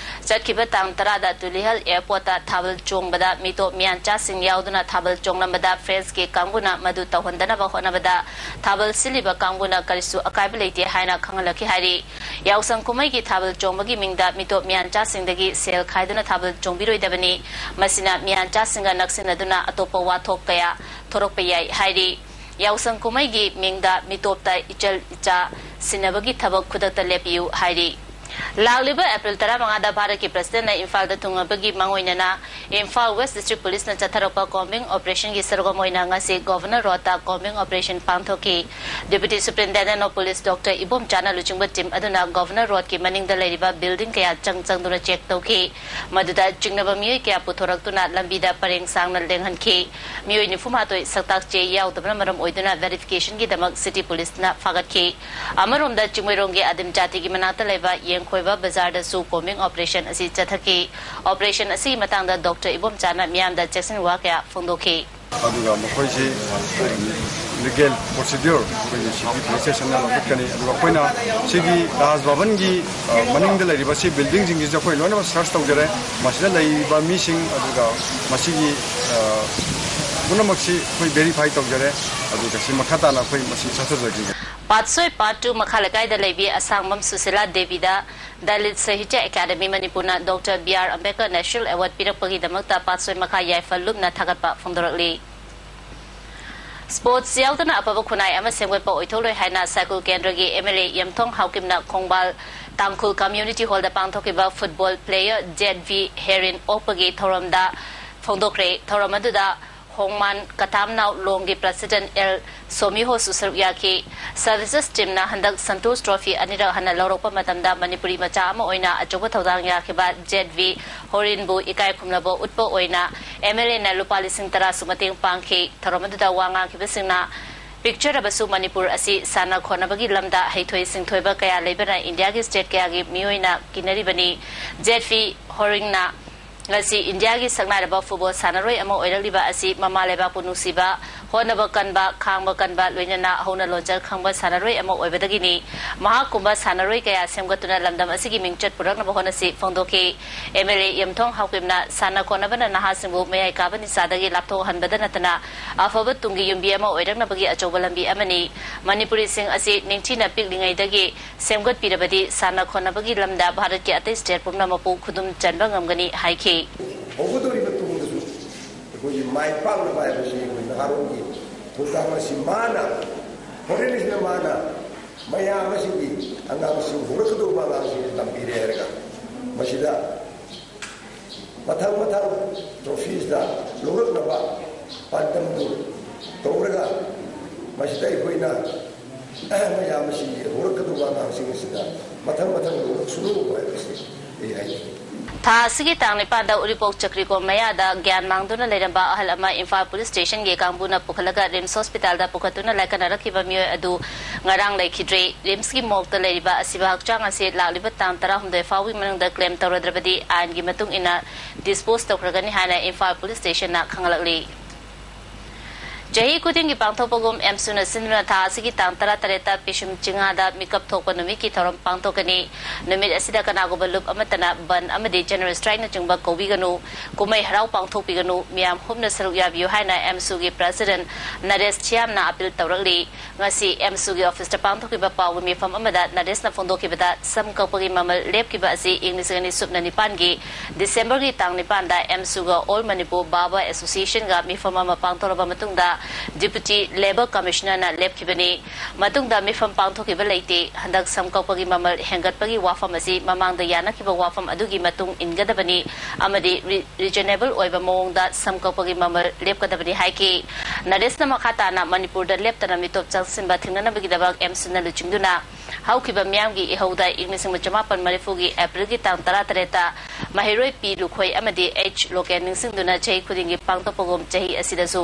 ꯆꯠꯈꯤꯕ ꯇꯥꯡ ꯇꯔꯥꯗ ꯇꯨꯂꯤꯍꯜ ꯑꯦꯌꯔꯄꯣꯔꯠꯇ ꯊꯥꯕꯜ ꯆꯣꯡꯕꯗ ꯃꯤꯇꯣꯞ ꯃꯤꯌꯥꯟꯆꯥꯁꯤꯡ ꯌꯥꯎꯗꯨꯅ ꯊꯥꯕꯜ ꯆꯣꯡꯂꯝꯕꯗ ꯐ꯭ꯔꯦꯟꯁꯀꯤ ꯀꯥꯡꯕꯨꯅ ꯃꯗꯨ ꯇꯧꯍꯟꯗꯅꯕ ꯍꯣꯠꯅꯕꯗ ꯊꯥꯕꯜ ꯁꯤꯜꯂꯤꯕ ꯀꯥꯡꯕꯨꯅ ꯀꯔꯤꯁꯨ ꯑꯀꯥꯏꯕ ꯂꯩꯇꯦ ꯍꯥꯏꯅ ꯈꯪꯍꯜꯂꯛꯈꯤ ꯍꯥꯏꯔꯤ꯫ ꯌꯥꯎꯁꯪ ꯀꯨꯝꯍꯩꯒꯤ ꯊꯥꯕꯜ ꯆꯣꯡꯕꯒꯤ ꯃꯤꯡꯗ ꯃꯤꯇꯣꯞ ꯃꯤꯌꯥꯟꯆꯥꯁꯤꯡꯗꯒꯤ ꯁꯦꯜ ꯈꯥꯏꯗꯨꯅ ꯊꯥꯕꯜ ꯆꯣꯡꯕꯤꯔꯣꯏꯗꯕꯅꯤ꯫ ꯃꯁꯤꯅ ꯃꯤꯌꯥꯟꯆꯥꯁꯤꯡꯒ ꯅꯛꯁꯤꯟꯅꯗꯨꯅ ꯑꯇꯣꯞꯄ ꯋꯥꯊꯣꯛ ꯀꯌꯥ ꯊꯣꯔꯛꯄ ꯌꯥꯏ ꯍꯥꯏꯔꯤ꯫ ꯌꯥꯎꯁꯪ ꯀꯨꯝꯍꯩꯒꯤ ꯃꯤꯡꯗ ꯃꯤꯇꯣꯞꯇ ꯏꯆꯜ ꯏꯆꯥ ꯁꯤꯟꯅꯕꯒꯤ ꯊꯕꯛ ꯈꯨꯗꯛꯇ ꯂꯦꯞꯄꯤꯌꯨ ꯍꯥꯏꯔꯤ꯫ ꯂꯥꯛꯂꯤꯕ ꯑꯦꯄ꯭ꯔꯤꯜ ꯇꯔꯥꯃꯉꯥꯗ ꯚꯥꯔꯠꯀꯤ ꯄ꯭ꯔꯁꯤꯗꯦꯟꯅ ꯏꯝꯐꯥꯜꯗ ꯊꯨꯡꯅꯕꯒꯤ ꯃꯥꯡꯑꯣꯏꯅꯅ ꯏꯝꯐꯥꯜ ꯋꯦꯁ ꯗꯤꯁꯇ꯭ꯔꯤꯛ ꯄꯨꯂꯤꯁꯅ ꯆꯠꯊꯔꯛꯄ ꯀꯣꯝꯕꯤꯡ ꯑꯣꯄꯔꯦꯁꯟꯒꯤ ꯁꯔꯨꯛ ꯑꯃ ꯑꯣꯏꯅ ꯉꯁꯤ ꯒꯣꯚꯔꯅꯔ ꯔꯣꯗꯇ ꯀꯣꯝꯕꯤꯡ ꯑꯣꯄꯔꯦꯁꯟ ꯄꯥꯡꯊꯣꯛꯈꯤ꯫ Deputy Superintendent of Police Doctor ꯏꯕꯣꯝꯆꯥꯅ ꯂꯨꯆꯤꯡꯕ ꯇꯤꯝ ꯑꯗꯨꯅ ꯒꯣꯚꯔꯅꯔ ꯔꯣꯗꯀꯤ ꯃꯅꯤꯡꯗ ꯂꯩꯔꯤꯕ ꯕꯤꯜꯗꯤꯡ ꯀꯌꯥ ꯆꯪ ꯆꯪꯗꯨꯅ ꯆꯦꯛ ꯇꯧꯈꯤ꯫ ꯃꯗꯨꯗ ꯆꯤꯡꯅꯕ ꯃꯤꯑꯣꯏ ꯀꯌꯥ ꯄꯨꯊꯣꯔꯛꯇꯨꯅ ꯂꯝꯕꯤꯗ ꯄꯔꯦꯡ ꯁꯥꯡꯅ ꯂꯦꯡꯍꯟꯈꯤ꯫ ꯃꯤꯑꯣꯏ ꯅꯤꯐꯨ ꯃꯥꯊꯣꯏ ꯁꯛꯇꯥꯛ ꯆꯦ ꯌꯥꯎꯗꯕꯅ ꯃꯔꯝ ꯑꯣꯏꯗꯨꯅ ꯚꯦꯔꯤꯐꯤꯀꯦꯁꯟꯒꯤꯗꯃꯛ ꯁꯤꯇꯤ ꯄꯨꯂꯤꯁꯅ ꯐꯥꯒꯠꯈꯤ꯫ ꯑꯃꯔꯣꯝꯗ ꯆꯤꯡꯃꯩꯔꯣꯡꯒꯤ ꯑꯗꯤꯝ ꯖꯥꯇꯤꯒꯤ ꯃꯅꯥꯛꯇ ꯂꯩꯕ ꯌꯦꯡꯈꯣꯏꯕ ꯕꯖꯥꯔꯗꯁꯨ ꯀꯣꯝꯕꯤꯡ ꯑꯣꯄꯔꯦꯁꯟ ꯑꯁꯤ ꯆꯠꯊꯈꯤ꯫ ꯑꯣꯄꯔꯦꯁꯟ ꯑꯁꯤꯒꯤ ꯃꯇꯥꯡꯗ ꯗꯣꯛꯇꯔ ꯏꯕꯣꯝꯆꯥꯅ ꯃꯤꯌꯥꯝꯗ ꯆꯦꯛꯁꯤꯟ ꯋꯥ ꯀꯌꯥ ꯐꯣꯡꯗꯣꯛꯈꯤ꯫ ꯑꯗꯨꯒ ꯃꯈꯣꯏꯁꯤ ꯂꯤꯒꯦꯜ ꯄ꯭ꯔꯣꯁꯤꯗ꯭ꯌꯨꯔ ꯑꯩꯈꯣꯏꯒꯤ ꯁꯤꯇꯤ ꯄꯨꯂꯤꯁ ꯁ꯭ꯇꯦꯁꯟꯅ ꯂꯧꯈꯠꯀꯅꯤ꯫ ꯑꯗꯨꯒ ꯑꯩꯈꯣꯏꯅ ꯁꯤꯒꯤ ꯔꯥꯖ ꯚꯕꯟꯒꯤ ꯃꯅꯤꯡꯗ ꯂꯩꯔꯤꯕ ꯁꯤ ꯕꯤꯜꯗꯤꯡꯁꯤꯡꯁꯤꯁꯨ ꯑꯩꯈꯣꯏ ꯂꯣꯏꯅꯃꯛ ꯁꯔꯆ ꯇꯧꯖꯔꯦ꯫ ꯃꯁꯤꯗ ꯂꯩꯔꯤꯕ ꯃꯤꯁꯤꯡ ꯑꯗꯨꯒ ꯃꯁꯤꯒꯤ ꯄꯨꯝꯅꯃꯛꯁꯤ ꯑꯩꯈꯣꯏ ꯚꯦꯔꯤꯐꯥꯏ ꯇꯧꯖꯔꯦ꯫ ꯑꯗꯨꯒ ꯁꯤ ꯃꯈꯥ ꯇꯥꯅ ꯑꯩꯈꯣꯏ ꯃꯁꯤ ꯆꯠꯊꯖꯈꯤꯒꯦ꯫ ꯄꯥꯠꯁꯣꯏ ꯄꯥꯠ ꯇꯨ ꯃꯈꯥ ꯂꯩꯀꯥꯏꯗ ꯂꯩꯕꯤ ꯑꯁꯥꯡꯕꯝ ꯁꯨꯁꯤꯂꯥ ꯗꯦꯕꯤꯗ ꯗꯂꯤꯠ ꯁꯥꯍꯤꯇ꯭ꯌ ꯑꯦꯀꯥꯗꯃꯤ ꯃꯅꯤꯄꯨꯔꯅ doctor B R Ambedkar national award ꯄꯤꯔꯛꯄꯒꯤꯗꯃꯛꯇ ꯄꯥꯠꯁꯣꯏ ꯃꯈꯥ ꯌꯥꯏꯐ ꯂꯨꯞꯅ ꯊꯥꯒꯠꯄ ꯐꯣꯡꯗꯣꯔꯛꯂꯤ꯫ ꯁ꯭ꯄꯣꯔꯠꯁ ꯌꯥꯎꯗꯅ ꯑꯐꯕ ꯈꯨꯟꯅꯥꯏ ꯑꯃ ꯁꯦꯝꯒꯠꯄ ꯑꯣꯏꯊꯣꯛꯂꯣꯏ ꯍꯥꯏꯅ ꯁꯥꯏꯀꯨꯜ ꯀꯦꯟꯗ꯭ꯔꯒꯤ ꯑꯦꯝ ꯑꯦꯜ ꯑꯦ ꯌꯦꯝꯊꯣꯡ ꯍꯥꯎꯀꯤꯝꯅ ꯈꯣꯡꯕꯥꯜ ꯇꯥꯡꯈꯨꯜ ꯀꯝꯃ꯭ꯌꯨꯅꯤꯇꯤ ꯍꯣꯜꯗ ꯄꯥꯡꯊꯣꯛꯈꯤꯕ ꯐꯨꯠꯕꯣꯜ ꯄ꯭ꯂꯦꯌꯔ ꯖꯦꯠ ꯚꯤ ꯍꯦꯔꯤꯟ ꯑꯣꯛꯄꯒꯤ ꯊꯧꯔꯝꯗ ꯐꯣꯡꯗꯣꯛꯈ꯭ꯔꯦ꯫ ꯊꯧꯔꯝ ꯑꯗꯨꯗ ꯍꯣꯡꯃꯥꯟ ꯀꯊꯥꯝꯅꯥꯎ ꯂꯣꯡꯒꯤ ꯄ꯭ꯔꯁꯤꯗꯦꯟ ꯑꯦꯜ ꯁꯣꯃꯤꯍꯣꯁꯨ ꯁꯔꯨꯛ ꯌꯥꯈꯤ꯫ ꯁꯔꯚꯤꯁꯦꯁ ꯇꯤꯝꯅ ꯍꯟꯗꯛ ꯁꯟꯇꯣꯁ ꯇ꯭ꯔꯣꯐꯤ ꯑꯅꯤꯔꯛ ꯍꯟꯅ ꯂꯧꯔꯛꯄ ꯃꯇꯝꯗ ꯃꯅꯤꯄꯨꯔꯤ ꯃꯆꯥ ꯑꯃ ꯑꯣꯏꯅ ꯑꯆꯧꯕ ꯊꯧꯗꯥꯡ ꯌꯥꯈꯤꯕ ꯖꯦꯠ ꯚꯤ ꯍꯣꯔꯤꯟꯕꯨ ꯏꯀꯥꯏ ꯈꯨꯝꯅꯕ ꯎꯠꯄ ꯑꯣꯏꯅ ꯑꯦꯝ ꯑꯦꯜ ꯑꯦꯅ ꯂꯨꯄꯥ ꯂꯤꯁꯤꯡ ꯇꯔꯥꯁꯨ ꯃꯇꯦꯡ ꯄꯥꯡꯈꯤ꯫ ꯊꯧꯔꯝ ꯑꯗꯨꯗ ꯋꯥ ꯉꯥꯡꯈꯤꯕꯁꯤꯡꯅ ꯄꯤꯛꯆꯔꯕꯁꯨ ꯃꯅꯤꯄꯨꯔ ꯑꯁꯤ ꯁꯥꯟꯅ ꯈꯣꯠꯅꯕꯒꯤ ꯂꯝꯗ ꯍꯩꯊꯣꯏ ꯁꯤꯡꯊꯣꯏꯕ ꯀꯌꯥ ꯂꯩꯕꯅ ꯏꯟꯗꯤꯌꯥꯒꯤ ꯁ꯭ꯇꯦꯠ ꯀꯌꯥꯒꯤ ꯃꯤꯑꯣꯏꯅ ꯀꯤꯅꯔꯤꯕꯅꯤ꯫ ꯖꯦꯠ ꯚꯤ ꯍꯣꯔꯤꯡꯅ ꯉꯁꯤ ꯏꯟꯗꯤꯌꯥꯒꯤ ꯁꯛꯅꯥꯏꯔꯕ ꯐꯨꯠꯕꯣꯜ ꯁꯥꯟꯅꯔꯣꯏ ꯑꯃ ꯑꯣꯏꯔꯛꯂꯤꯕ ꯑꯁꯤ ꯃꯃꯥ ꯂꯩꯕꯥꯛꯄꯨ ꯅꯨꯡꯁꯤꯕ, ꯍꯣꯠꯅꯕ ꯀꯟꯕ, ꯈꯥꯡꯕ ꯀꯟꯕ, ꯂꯣꯏꯅꯅ ꯍꯧꯅ ꯂꯣꯟꯆꯜ ꯈꯪꯕ ꯁꯥꯟꯅꯔꯣꯏ ꯑꯃ ꯑꯣꯏꯕꯗꯒꯤꯅꯤ꯫ ꯃꯍꯥꯛꯀꯨꯝꯕ ꯁꯥꯟꯅꯔꯣꯏ ꯀꯌꯥ ꯁꯦꯝꯒꯠꯇꯨꯅ ꯂꯝꯗꯝ ꯑꯁꯤꯒꯤ ꯃꯤꯡꯆꯠ ꯄꯨꯔꯛꯅꯕ ꯍꯣꯠꯅꯁꯤ ꯐꯣꯡꯗꯣꯛꯈꯤ꯫ ꯑꯦꯝ ꯑꯦꯜ ꯑꯦ ꯌꯨꯝꯊꯣꯡ ꯍꯥꯎꯀꯤꯞꯅ ꯁꯥꯟꯅ ꯈꯣꯠꯅꯕꯅ ꯅꯍꯥꯁꯤꯡꯕꯨ ꯃꯌꯥꯏ ꯀꯥꯕ ꯅꯤꯁꯥꯗꯒꯤ ꯂꯥꯞꯊꯣꯛꯍꯟꯕꯗ ꯅꯠꯇꯅ ꯑꯐꯕ ꯇꯨꯡꯒꯤ ꯌꯨꯝꯕꯤ ꯑꯃ ꯑꯣꯏꯔꯛꯅꯕꯒꯤ ꯑꯆꯧꯕ ꯂꯝꯕꯤ ꯑꯃꯅꯤ꯫ ꯃꯅꯤꯄꯨꯔꯤꯁꯤꯡ ꯑꯁꯤ ꯅꯤꯡꯊꯤꯅ ꯄꯤꯛꯂꯤꯉꯩꯗꯒꯤ ꯁꯦꯝꯒꯠꯄꯤꯔꯕꯗꯤ ꯁꯥꯟꯅ ꯈꯣꯠꯅꯕꯒꯤ ꯂꯝꯗ ꯚꯥꯔꯠꯀꯤ ꯑꯇꯩ ꯁ꯭ꯇꯦꯠ ꯄꯨꯝꯅꯃꯛꯄꯨ ꯈꯨꯗꯨꯝ ꯆꯟꯕ ꯉꯝꯒꯅꯤ ꯍꯥꯏꯈꯤ꯫ ꯍꯧꯒꯗꯧꯔꯤꯕ ꯇꯨꯡꯗꯁꯨ ꯑꯩꯈꯣꯏꯒꯤ ꯃꯥꯏ ꯄꯥꯛꯅꯕ ꯍꯥꯏꯕꯁꯤ ꯑꯩꯈꯣꯏ ꯅꯍꯥꯔꯣꯜꯒꯤ ꯊꯧꯗꯥꯡ ꯑꯁꯤ ꯃꯥꯅ, ꯍꯣꯔꯦꯟꯁꯤꯅ ꯃꯥꯅ ꯃꯌꯥꯝ ꯑꯁꯤꯒꯤ ꯑꯉꯥꯡꯁꯤꯡ, ꯍꯧꯔꯛꯀꯗꯧꯕ ꯑꯉꯥꯡꯁꯤꯡꯁꯤ ꯇꯝꯕꯤꯔꯦ ꯍꯥꯏꯔꯒ ꯃꯁꯤꯗ ꯃꯊꯪ ꯃꯊꯪ ꯇ꯭ꯔꯣꯐꯤꯁꯤꯗ ꯂꯧꯔꯛꯅꯕ ꯄꯥꯟꯗꯝꯗꯨ ꯇꯧꯔꯒ ꯃꯁꯤꯗ ꯑꯩꯈꯣꯏꯅ ꯃꯌꯥꯝ ꯑꯁꯤꯒꯤ ꯍꯧꯔꯛꯀꯗꯧꯕ ꯑꯉꯥꯡꯁꯤꯡ ꯑꯁꯤꯗ ꯃꯊꯪ ꯃꯊꯪ ꯂꯧꯔꯛꯁꯅꯨ ꯍꯥꯏꯕꯁꯤ ꯑꯩ ꯍꯥꯏꯅꯤꯡꯏ꯫ ꯊꯥ ꯑꯁꯤꯒꯤ ꯇꯥꯡ ꯅꯤꯄꯥꯟꯗ ꯎꯔꯤꯄꯣꯛ ꯆꯀ꯭ꯔꯤꯀꯣꯝ ꯃꯌꯥꯗ ꯒ꯭ꯌꯥꯟ ꯃꯥꯡꯗꯨꯅ ꯂꯩꯔꯝꯕ ꯑꯍꯜ ꯑꯃ ꯏꯝꯐꯥꯜ ꯄꯨꯂꯤꯁ ꯁ꯭ꯇꯦꯁꯟꯒꯤ ꯀꯥꯡꯕꯨꯅ ꯄꯨꯈꯠꯂꯒ ꯔꯤꯝꯁ ꯍꯣꯁꯄꯤꯇꯥꯜꯗ ꯄꯨꯈꯠꯇꯨꯅ ꯂꯥꯏꯀꯠꯅꯔꯛꯈꯤꯕ ꯃꯤꯑꯣꯏ ꯑꯗꯨ ꯉꯔꯥꯡ ꯂꯩꯈꯤꯗ꯭ꯔꯦ꯫ ꯔꯤꯝꯁꯀꯤ ꯃꯣꯔꯒꯇ ꯂꯩꯔꯤꯕ ꯑꯁꯤꯕ ꯍꯛꯆꯥꯡ ꯑꯁꯤ ꯂꯥꯛꯂꯤꯕ ꯇꯥꯡ ꯇꯔꯥꯍꯨꯝꯗꯣꯏ ꯐꯥꯎꯕꯒꯤ ꯃꯅꯨꯡꯗ ꯀ꯭ꯂꯦꯝ ꯇꯧꯔꯗ꯭ꯔꯕꯗꯤ ꯑꯥꯏꯟꯒꯤ ꯃꯇꯨꯡ ꯏꯟꯅ ꯗꯤꯁꯄꯣꯖ ꯇꯧꯈ꯭ꯔꯒꯅꯤ ꯍꯥꯏꯅ ꯏꯝꯐꯥꯜ ꯄꯨꯂꯤꯁ ꯁ꯭ꯇꯦꯁꯟꯅ ꯈꯪꯍꯜꯂꯛꯂꯤ꯫ ꯆꯍꯤ ꯈꯨꯗꯤꯡꯒꯤ ꯄꯥꯡꯊꯣꯛꯄꯒꯨꯝ ꯑꯦꯝꯁꯨꯅ ꯁꯤꯟꯗꯨꯅ ꯊꯥ ꯑꯁꯤꯒꯤ ꯇꯥꯡ ꯇꯔꯥꯇꯔꯦꯠꯇ ꯄꯤꯁꯨꯝ ꯆꯤꯡꯉꯥꯗ ꯃꯤꯀꯞ ꯊꯣꯛꯄ ꯅꯨꯃꯤꯠꯀꯤ ꯊꯧꯔꯝ ꯄꯥꯡꯊꯣꯛꯀꯅꯤ꯫ ꯅꯨꯃꯤꯠ ꯑꯁꯤꯗ ꯀꯅꯥꯒꯨꯝꯕ ꯂꯨꯞ ꯑꯃꯠꯇꯅ ꯕꯟ ꯑꯃꯗꯤ ꯖꯦꯅꯔꯦꯜ ꯁ꯭ꯇ꯭ꯔꯥꯏꯛꯅꯆꯤꯡꯕ ꯀꯧꯕꯤꯒꯅꯨ, ꯀꯨꯝꯍꯩ ꯍꯔꯥꯎ ꯄꯥꯡꯊꯣꯛꯄꯤꯒꯅꯨ, ꯃꯤꯌꯥꯝ ꯍꯨꯞꯅ ꯁꯔꯨꯛ ꯌꯥꯕꯤꯌꯨ ꯍꯥꯏꯅ ꯑꯦꯝꯁꯨꯒꯤ ꯄ꯭ꯔꯦꯁꯤꯗꯦꯟꯠ ꯅꯔꯦꯁ ꯊꯤꯌꯥꯝꯅ ꯑꯄꯤꯜ ꯇꯧꯔꯛꯂꯤ꯫ ꯉꯁꯤ ꯑꯦꯝꯁꯨꯒꯤ ꯑꯣꯐꯤꯁꯇ ꯄꯥꯡꯊꯣꯛꯈꯤꯕ ꯄꯥꯎꯒꯤ ꯃꯤꯐꯝ ꯑꯃꯗ ꯅꯔꯦꯁꯅ ꯐꯣꯡꯗꯣꯛꯈꯤꯕꯗ, ꯁꯝ ꯀꯛꯄꯒꯤ ꯃꯃꯜ ꯂꯦꯞꯈꯤꯕ ꯑꯁꯤ ꯏꯪ ꯂꯤꯁꯤꯡ ꯑꯅꯤ ꯁꯨꯞꯅ ꯅꯤꯄꯥꯟꯒꯤ ꯗꯤꯁꯦꯝꯕꯔꯒꯤ ꯇꯥꯡ ꯅꯤꯄꯥꯟꯗ ꯑꯦꯝꯁꯨꯒ ꯑꯣꯜ ꯃꯅꯤꯄꯨꯔ ꯕꯥꯔꯕꯔ ꯑꯦꯁꯣꯁꯤꯌꯦꯁꯟꯒ ꯃꯤꯐꯝ ꯑꯃ ꯄꯥꯡꯊꯣꯛꯂꯕ ꯃꯇꯨꯡꯗ ꯗꯤꯄꯨꯇꯤ ꯂꯦꯕꯔ ꯀꯃꯤꯁꯅꯔꯅ ꯂꯦꯞꯈꯤꯕꯅꯤ꯫ ꯃꯇꯨꯡꯗ ꯃꯤꯐꯝ ꯄꯥꯡꯊꯣꯛꯈꯤꯕ ꯂꯩꯇꯦ꯫ ꯍꯟꯗꯛ ꯁꯝ ꯀꯛꯄꯒꯤ ꯃꯃꯜ ꯍꯦꯟꯒꯠꯄꯒꯤ ꯋꯥꯐꯝ ꯑꯁꯤ ꯃꯃꯥꯡꯗ ꯌꯥꯅꯈꯤꯕ ꯋꯥꯐꯝ ꯑꯗꯨꯒꯤ ꯃꯇꯨꯡ ꯏꯟꯒꯗꯕꯅꯤ ꯑꯃꯗꯤ ꯔꯤ-, ꯔꯤꯖꯅꯦꯕꯜ ꯑꯣꯏꯕ ꯃꯑꯣꯡꯗ ꯁꯝ ꯀꯛꯄꯒꯤ ꯃꯃꯜ ꯂꯦꯞꯀꯗꯕꯅꯤ ꯍꯥꯏꯈꯤ꯫ ꯅꯔꯦꯁꯅ ꯃꯈꯥ ꯇꯥꯅ ꯃꯅꯤꯄꯨꯔꯗ ꯂꯦꯞꯇꯅ ꯃꯤꯇꯣꯞ ꯆꯪꯁꯤꯟꯕ ꯊꯤꯡꯅꯅꯕꯒꯤꯗꯃꯛ ꯑꯦꯝꯁꯨꯅ ꯂꯨꯆꯤꯡꯗꯨꯅ ꯍꯧꯈꯤꯕ ꯃꯤꯌꯥꯝꯒꯤ ꯏꯍꯧꯗ ꯏꯪ ꯂꯤꯁꯤꯡ ꯑꯃ ꯆꯃꯥꯄꯟ ꯃꯔꯤꯐꯨꯒꯤ ꯑꯦꯄ꯭ꯔꯤꯜꯒꯤ ꯇꯥꯡ ꯇꯔꯥꯇꯔꯦꯠꯇ ꯃꯍꯩꯔꯣꯏ ꯄꯤ ꯂꯨꯈꯣꯏ ꯑꯃꯗꯤ ꯑꯩꯆ ꯂꯣꯀꯦꯟ ꯅꯤꯡꯁꯤꯡꯗꯨꯅ ꯆꯍꯤ ꯈꯨꯗꯤꯡꯒꯤ ꯄꯥꯡꯊꯣꯛꯄꯒꯨꯝ ꯆꯍꯤ ꯑꯁꯤꯗꯁꯨ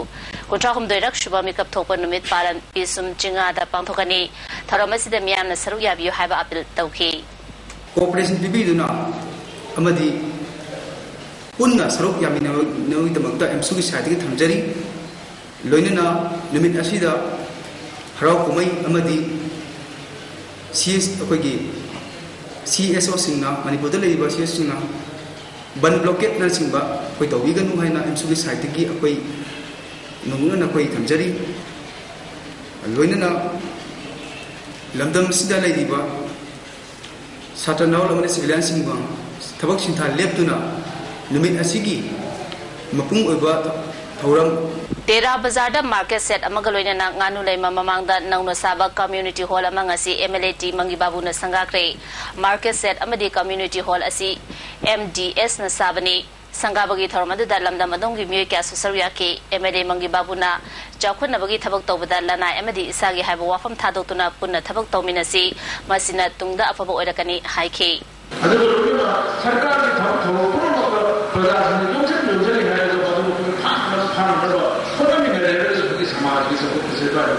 ꯀꯨꯟꯊ꯭ꯔꯥꯍꯨꯝꯗꯣꯏꯔꯛ ꯁꯨꯕ ꯃꯤꯀꯞ ꯊꯣꯛꯄ ꯅꯨꯃꯤꯠ ꯄꯥꯂꯟ ꯄꯤꯁꯨꯝ ꯆꯤꯡꯉꯥꯗ ꯄꯥꯡꯊꯣꯛꯀꯅꯤ꯫ ꯊꯧꯔꯝ ꯑꯁꯤꯗ ꯃꯤꯌꯥꯝꯅ ꯁꯔꯨꯛ ꯌꯥꯕꯤꯌꯨ ꯍꯥꯏꯕ ꯑꯄꯤꯜ ꯇꯧꯈꯤ꯫ ꯀꯣꯑꯣꯄꯔꯦꯁꯟ ꯄꯤꯕꯤꯗꯨꯅ ꯑꯃꯗꯤ ꯄꯨꯟꯅ ꯁꯔꯨꯛ ꯌꯥꯃꯤꯟꯅꯕꯒꯤꯗꯃꯛꯇ ꯑꯦꯝꯁꯨꯒꯤ ꯁꯥꯏꯠꯇꯒꯤ ꯊꯝꯖꯔꯤ꯫ ꯂꯣꯏꯅꯅ ꯅꯨꯃꯤꯠ ꯑꯁꯤꯗ ꯍꯔꯥꯎ ꯀꯨꯝꯍꯩ ꯑꯃꯗꯤ ꯁꯤ ꯑꯦꯁ ꯑꯩꯈꯣꯏꯒꯤ ꯁꯤ ꯑꯦꯁ ꯑꯣꯁꯤꯡꯅ, ꯃꯅꯤꯄꯨꯔꯗ ꯂꯩꯔꯤꯕ ꯁꯤ ꯑꯦꯁ ꯑꯣꯁꯤꯡꯅ ꯕꯟ ꯕ꯭ꯂꯣꯀꯦꯠꯅꯆꯤꯡꯕ ꯑꯩꯈꯣꯏ ꯇꯧꯕꯤꯒꯅꯨ ꯍꯥꯏꯅ ꯑꯦꯝꯁꯨꯒꯤ ꯁꯥꯏꯠꯇꯒꯤ ꯑꯩꯈꯣꯏ ꯅꯧꯅꯅ ꯑꯩꯈꯣꯏ ꯊꯝꯖꯔꯤ꯫ ꯂꯣꯏꯅꯅ ꯂꯝꯗꯝ ꯑꯁꯤꯗ ꯂꯩꯔꯤꯕ ꯁꯥꯇ꯭ꯔ ꯅꯍꯥꯔꯣꯜ ꯑꯃꯗꯤ ꯁꯤꯚꯤꯂꯤꯌꯟꯁꯤꯡꯕꯨ ꯊꯕꯛ ꯁꯤꯟꯊꯥ ꯂꯦꯞꯇꯨꯅ ꯅꯨꯃꯤꯠ ꯑꯁꯤꯒꯤ ꯃꯄꯨꯡ ꯑꯣꯏꯕ ꯊꯧꯔꯝ ꯇꯦꯔꯥ ꯕꯖꯥꯔꯗ ꯃꯥꯔꯀꯦꯠ ꯁꯦꯠ ꯑꯃꯒ ꯂꯣꯏꯅꯅ ꯉꯥꯅꯨ ꯂꯩꯃ ꯃꯃꯥꯡꯗ ꯅꯧꯅ ꯁꯥꯕ ꯀꯝꯃ꯭ꯌꯨꯅꯤꯇꯤ ꯍꯣꯜ ꯑꯃ ꯉꯁꯤ M L A T Mangi ꯕꯥꯕꯨꯅ ꯁꯪꯒꯥꯈ꯭ꯔꯦ꯫ ꯃꯥꯔꯀꯦꯠ ꯁꯦꯠ ꯑꯃꯗꯤ ꯀꯝꯃ꯭ꯌꯨꯅꯤꯇꯤ ꯍꯣꯜ ꯑꯁꯤ ꯑꯦꯝ ꯗꯤ ꯑꯦꯁꯅ ꯁꯥꯕꯅꯤ꯫ ꯁꯪꯒꯥꯕꯒꯤ ꯊꯧꯔꯝ ꯑꯗꯨꯗ ꯂꯝꯗꯝ ꯑꯗꯣꯝꯒꯤ ꯃꯤꯑꯣꯏ ꯀꯌꯥꯁꯨ ꯁꯔꯨꯛ ꯌꯥꯈꯤ꯫ ꯑꯦꯝ ꯑꯦꯜ ꯑꯦ ꯃꯪꯒꯤ ꯕꯥꯕꯨꯅ ꯆꯥꯎꯈꯠꯅꯕꯒꯤ ꯊꯕꯛ ꯇꯧꯕꯗ ꯂꯅꯥꯏ ꯑꯃꯗꯤ ꯏꯁꯥꯒꯤ ꯍꯥꯏꯕ ꯋꯥꯐꯝ ꯊꯥꯗꯣꯛꯇꯨꯅ ꯄꯨꯟꯅ ꯊꯕꯛ ꯇꯧꯃꯤꯟꯅꯁꯤ, ꯃꯁꯤꯅ ꯇꯨꯡꯗ ꯑꯐꯕ ꯑꯣꯏꯔꯛꯀꯅꯤ ꯍꯥꯏꯈꯤ꯫ ꯑꯗꯨꯒ ꯂꯣꯏꯅꯅ ꯁꯔꯀꯥꯔꯒꯤ ꯊꯕꯛ ꯊꯧꯔꯝ ꯄꯨꯝꯅꯃꯛꯇ ꯄ꯭ꯔꯖꯥꯁꯤꯡꯅ ꯌꯣꯝꯁꯤꯟ ꯌꯣꯝꯁꯤꯜꯂꯤ ꯍꯥꯏꯔꯒ ꯃꯗꯨ ꯃꯄꯨꯡ ꯐꯥꯅ ꯐꯥꯅꯅꯕ ꯍꯣꯠꯅꯃꯤꯟꯅꯔꯦ ꯍꯥꯏꯔꯒꯁꯨ ꯑꯩꯈꯣꯏꯒꯤ ꯁꯃꯥꯖꯀꯤ ꯆꯥꯎꯈꯠꯄꯁꯦ ꯀꯥꯏꯗ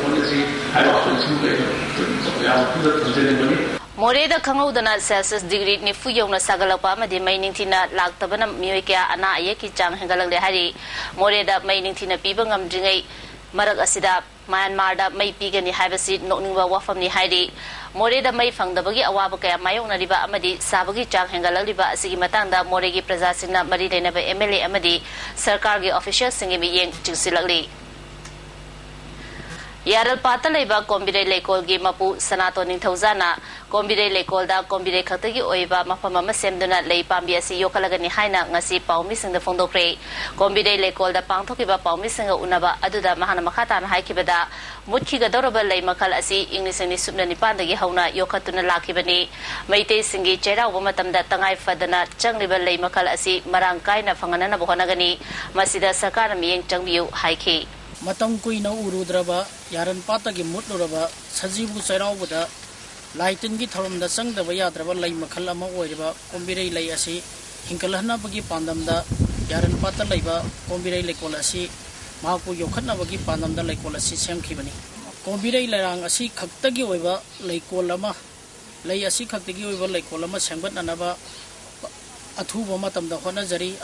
ꯍꯣꯠꯅꯁꯤ ꯍꯥꯏꯕ ꯋꯥꯈꯜꯁꯤꯡ ꯀꯩꯅꯣ ꯌꯥꯝ ꯊꯨꯅ ꯊꯝꯖꯅꯤꯡꯕꯅꯤ꯫ ꯃꯣꯔꯦꯗ ꯈꯪꯍꯧꯗꯅ ꯁꯦꯜꯁꯤꯌꯁ ꯗꯤꯒ꯭ꯔꯤ ꯅꯤꯐꯨ ꯌꯧꯅ ꯁꯥꯒꯠꯂꯛꯄ ꯑꯃꯗꯤ ꯃꯩ ꯅꯤꯡꯊꯤꯅ ꯂꯥꯛꯇꯕꯅ ꯃꯤꯑꯣꯏ ꯀꯌꯥ ꯑꯅꯥ ꯑꯌꯦꯛꯀꯤ ꯆꯥꯡ ꯍꯦꯟꯒꯠꯂꯛꯂꯦ ꯍꯥꯏꯔꯤ꯫ ꯃꯣꯔꯦꯗ ꯃꯩ ꯅꯤꯡꯊꯤꯅ ꯄꯤꯕ ꯉꯝꯗ꯭ꯔꯤꯉꯩ ꯃꯔꯛ ꯑꯁꯤꯗ ꯃ꯭ꯌꯥꯟꯃꯥꯔꯗ ꯃꯩ ꯄꯤꯒꯅꯤ ꯍꯥꯏꯕꯁꯤ ꯅꯣꯛꯅꯤꯡꯕ ꯋꯥꯐꯝꯅꯤ ꯍꯥꯏꯔꯤ꯫ ꯃꯣꯔꯦꯗ ꯃꯩ ꯐꯪꯗꯕꯒꯤ ꯑꯋꯥꯕ ꯀꯌꯥ ꯃꯥꯌꯣꯛꯅꯔꯤꯕ ꯑꯃꯗꯤ ꯁꯥꯕꯒꯤ ꯆꯥꯡ ꯍꯦꯟꯒꯠꯂꯛꯂꯤꯕ ꯑꯁꯤꯒꯤ ꯃꯇꯥꯡꯗ ꯃꯣꯔꯦꯒꯤ ꯄ꯭ꯔꯖꯥꯁꯤꯡꯅ ꯃꯔꯤ ꯂꯩꯅꯕ ꯑꯦꯝ ꯑꯦꯜ ꯑꯦ ꯑꯃꯗꯤ ꯁꯔꯀꯥꯔꯒꯤ ꯑꯣꯐꯤꯁꯤꯌꯦꯜꯁꯤꯡꯒꯤ ꯃꯤꯠꯌꯦꯡ ꯆꯤꯡꯁꯤꯜꯂꯛꯂꯤ꯫ ꯌꯥꯔꯜꯄꯥꯠꯇ ꯂꯩꯕ ꯀꯣꯝꯕꯤꯔꯩ ꯂꯩꯀꯣꯜꯒꯤ ꯃꯄꯨ ꯁꯅꯥꯇꯣꯟ ꯅꯤꯡꯊꯧꯖꯥꯅ ꯀꯣꯝꯕꯤꯔꯩ ꯂꯩꯀꯣꯜꯗ ꯀꯣꯝꯕꯤꯔꯩ ꯈꯛꯇꯒꯤ ꯑꯣꯏꯕ ꯃꯐꯝ ꯑꯃ ꯁꯦꯝꯗꯨꯅ ꯂꯩ ꯄꯥꯝꯕꯤ ꯑꯁꯤ ꯌꯣꯛꯈꯠꯂꯒꯅꯤ ꯍꯥꯏꯅ ꯉꯁꯤ ꯄꯥꯎꯃꯤꯁꯤꯡꯗ ꯐꯣꯡꯗꯣꯛꯈ꯭ꯔꯦ꯫ ꯀꯣꯝꯕꯤꯔꯩ ꯂꯩꯀꯣꯜꯗ ꯄꯥꯡꯊꯣꯛꯈꯤꯕ ꯄꯥꯎꯃꯤꯁꯤꯡꯒ ꯎꯅꯕ ꯑꯗꯨꯗ ꯃꯍꯥꯛꯅ ꯃꯈꯥ ꯇꯥꯅ ꯍꯥꯏꯈꯤꯕꯗ, ꯃꯨꯠꯈꯤꯒꯗꯧꯔꯕ ꯂꯩ ꯃꯈꯜ ꯑꯁꯤ ꯏꯪ ꯂꯤꯁꯤꯡ ꯑꯅꯤ ꯁꯨꯞꯅ ꯅꯤꯄꯥꯟꯗꯒꯤ ꯍꯧꯅ ꯌꯣꯛꯈꯠꯇꯨꯅ ꯂꯥꯛꯈꯤꯕꯅꯤ꯫ ꯃꯩꯇꯩꯁꯤꯡꯒꯤ ꯆꯩꯔꯥꯎꯕ ꯃꯇꯝꯗ ꯇꯉꯥꯏ ꯐꯗꯅ ꯆꯪꯂꯤꯕ ꯂꯩ ꯃꯈꯜ ꯑꯁꯤ ꯃꯔꯥꯡ ꯀꯥꯏꯅ ꯐꯪꯍꯟꯅꯕ ꯍꯣꯠꯅꯒꯅꯤ꯫ ꯃꯁꯤꯗ ꯁꯔꯀꯥꯔꯅ ꯃꯤꯠꯌꯦꯡ ꯆꯪꯕꯤꯌꯨ ꯍꯥꯏꯈꯤ꯫ ꯃꯇꯝ ꯀꯨꯏꯅ ꯎꯔꯨꯗ꯭ꯔꯕ ꯌꯥꯔꯟꯄꯥꯠꯇꯒꯤ ꯃꯨꯠꯂꯨꯔꯕ ꯁꯖꯤꯕꯨ ꯆꯩꯔꯥꯎꯕꯗ ꯂꯥꯏ ꯇꯤꯟꯒꯤ ꯊꯧꯔꯝꯗ ꯆꯪꯗꯕ ꯌꯥꯗ꯭ꯔꯕ ꯂꯩ ꯃꯈꯜ ꯑꯃ ꯑꯣꯏꯔꯤꯕ ꯀꯣꯝꯕꯤꯔꯩ ꯂꯩ ꯑꯁꯤ ꯍꯤꯡꯒꯠꯍꯟꯅꯕꯒꯤ ꯄꯥꯟꯗꯝꯗ ꯌꯥꯔꯟꯄꯥꯠꯇ ꯂꯩꯕ ꯀꯣꯝꯕꯤꯔꯩ ꯂꯩꯀꯣꯜ ꯑꯁꯤ ꯃꯍꯥꯛꯄꯨ ꯌꯣꯛꯈꯠꯅꯕꯒꯤ ꯄꯥꯟꯗꯝꯗ ꯂꯩꯀꯣꯜ ꯑꯁꯤ ꯁꯦꯝꯈꯤꯕꯅꯤ꯫ ꯀꯣꯝꯕꯤꯔꯩ ꯂꯩꯔꯥꯡ ꯑꯁꯤ ꯈꯛꯇꯒꯤ ꯑꯣꯏꯕ ꯂꯩꯀꯣꯜ ꯑꯃ, ꯂꯩ ꯑꯁꯤ ꯈꯛꯇꯒꯤ ꯑꯣꯏꯕ ꯂꯩꯀꯣꯜ ꯑꯃ ꯁꯦꯝꯒꯠꯅꯅꯕ ꯑꯊꯨꯕ ꯃꯇꯝꯗ ꯍꯣꯠꯅꯖꯔꯤ꯫